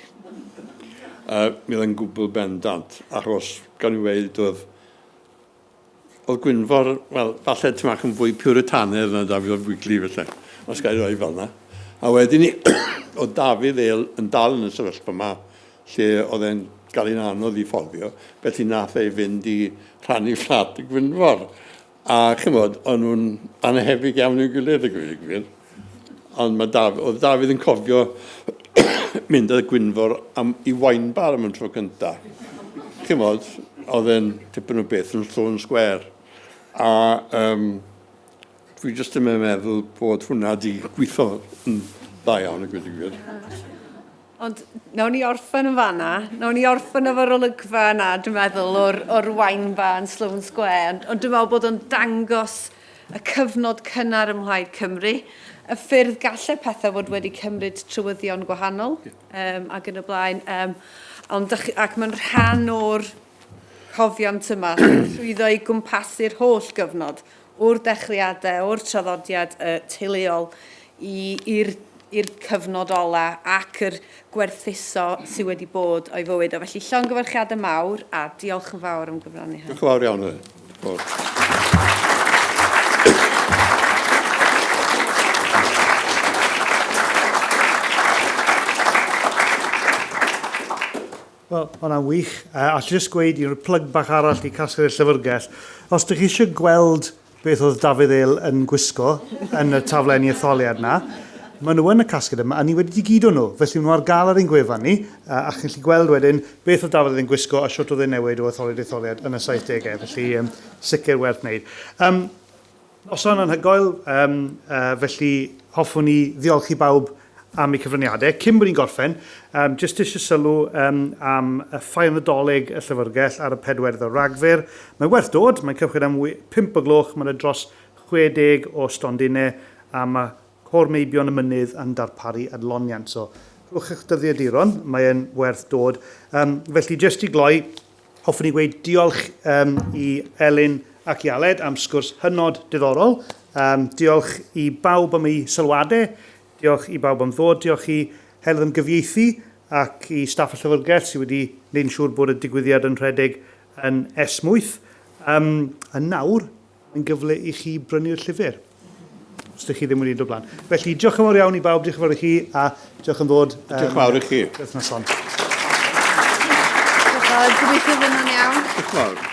Uh, mi oedd yn gwbl bendant, achos gan i weud oedd oedd Gwynfor, wel, falle tipyn bach yn fwy puritanaidd na Dafydd Wigley felly, os gael ei roi fel yna. A wedyn ni, oedd Dafydd Eil yn dal yn y sefyllfa yma, lle oedd e'n gael ein anodd i fforddio, felly nath ei fynd i rhannu fflat y Gwynfor. A chimod, o'n nhw'n annhebyg iawn i'w gilydd, a gweud y gwir. Ond mae Daf, oedd Dafydd yn cofio mynd â Gwynfor am, i wine bar am y tro cyntaf. Chimod, oedd e'n tipyn o beth yn Sloane Square. A um, dwi jyst ddim yn meddwl bod hwnna di gweithio yn dda iawn, y gwir y gwir. Ond nawn ni orffen yn fanna. Nawn ni orffen efo'r olygfa yna, dwi'n meddwl, o'r, or wine bar yn Sloane Square. Ond, ond dwi'n meddwl bod o'n dangos y cyfnod cynnar ym Mhlaid Cymru, y ffyrdd gallai pethau fod wedi cymryd trywyddion gwahanol, um, ac yn y blaen. Um, ond, ac mae'n rhan o'r cofiant yma, llwyddo i gwmpasu'r holl gyfnod, o'r dechreuadau, o'r traddodiad uh, teuluol i'r i'r cyfnod ola ac yr gwerthuso sydd wedi bod o'i fywyd o. Felly llongyfarchiadau mawr a diolch yn fawr am gyfrannu hyn. Diolch yn fawr iawn. Diolch. Wel, hwnna'n wych. Uh, allai jyst gweud i roi plug bach arall i casglu'r llyfrgell. Os ydych chi eisiau gweld beth oedd Dafydd Eil yn gwisgo yn y taflenni etholiad na, maen nhw yn y casgliad yma, a ni wedi digido nhw. Felly maen nhw ar gael ar ein gwefan ni, a chi'n gallu gweld wedyn beth oedd Dafydd yn gwisgo a shwt oedd e'n newid o etholiad i etholiad yn y 70au. Felly, um, sicr werth wneud. Um, Noson anhygoel, um, uh, felly hoffwn i ddiolch i bawb am eu cyfraniadau. Cyn bod ni'n gorffen, um, jyst eisiau sylw um, am y ffair Nadolig y Llyfrgell ar y pedwerydd o Ragfyr. Mae'n werth dod, mae'n cychwyn am 5 o gloch, mae'n dros 60 o stondinau a mae Côr Meibion y Mynydd yn darparu adloniant. So, rhowch eich dyddiaduron, mae'n werth dod. Um, felly, jyst i gloi, Hoffwn i gweud diolch um, i Elin ac i Aled am sgwrs hynod diddorol. Um, diolch i bawb am eu sylwadau, diolch i bawb am ddod, diolch i Heledd am gyfieithu ac i staff y llyfrgell sydd wedi gwneud yn siŵr bod y digwyddiad yn rhedeg yn esmwyth. Um, a nawr, Mae'n gyfle i chi brynu'r llyfr, os ydych chi ddim wedi dod blaen. Felly, diolch yn fawr iawn i bawb, diolch yn fawr i chi, a diolch am ddod. Um, diolch yn fawr i chi. Wythnos hon. Diolch yn fawr, gobeithio fydd hwnna'n iawn. Diolch yn fawr.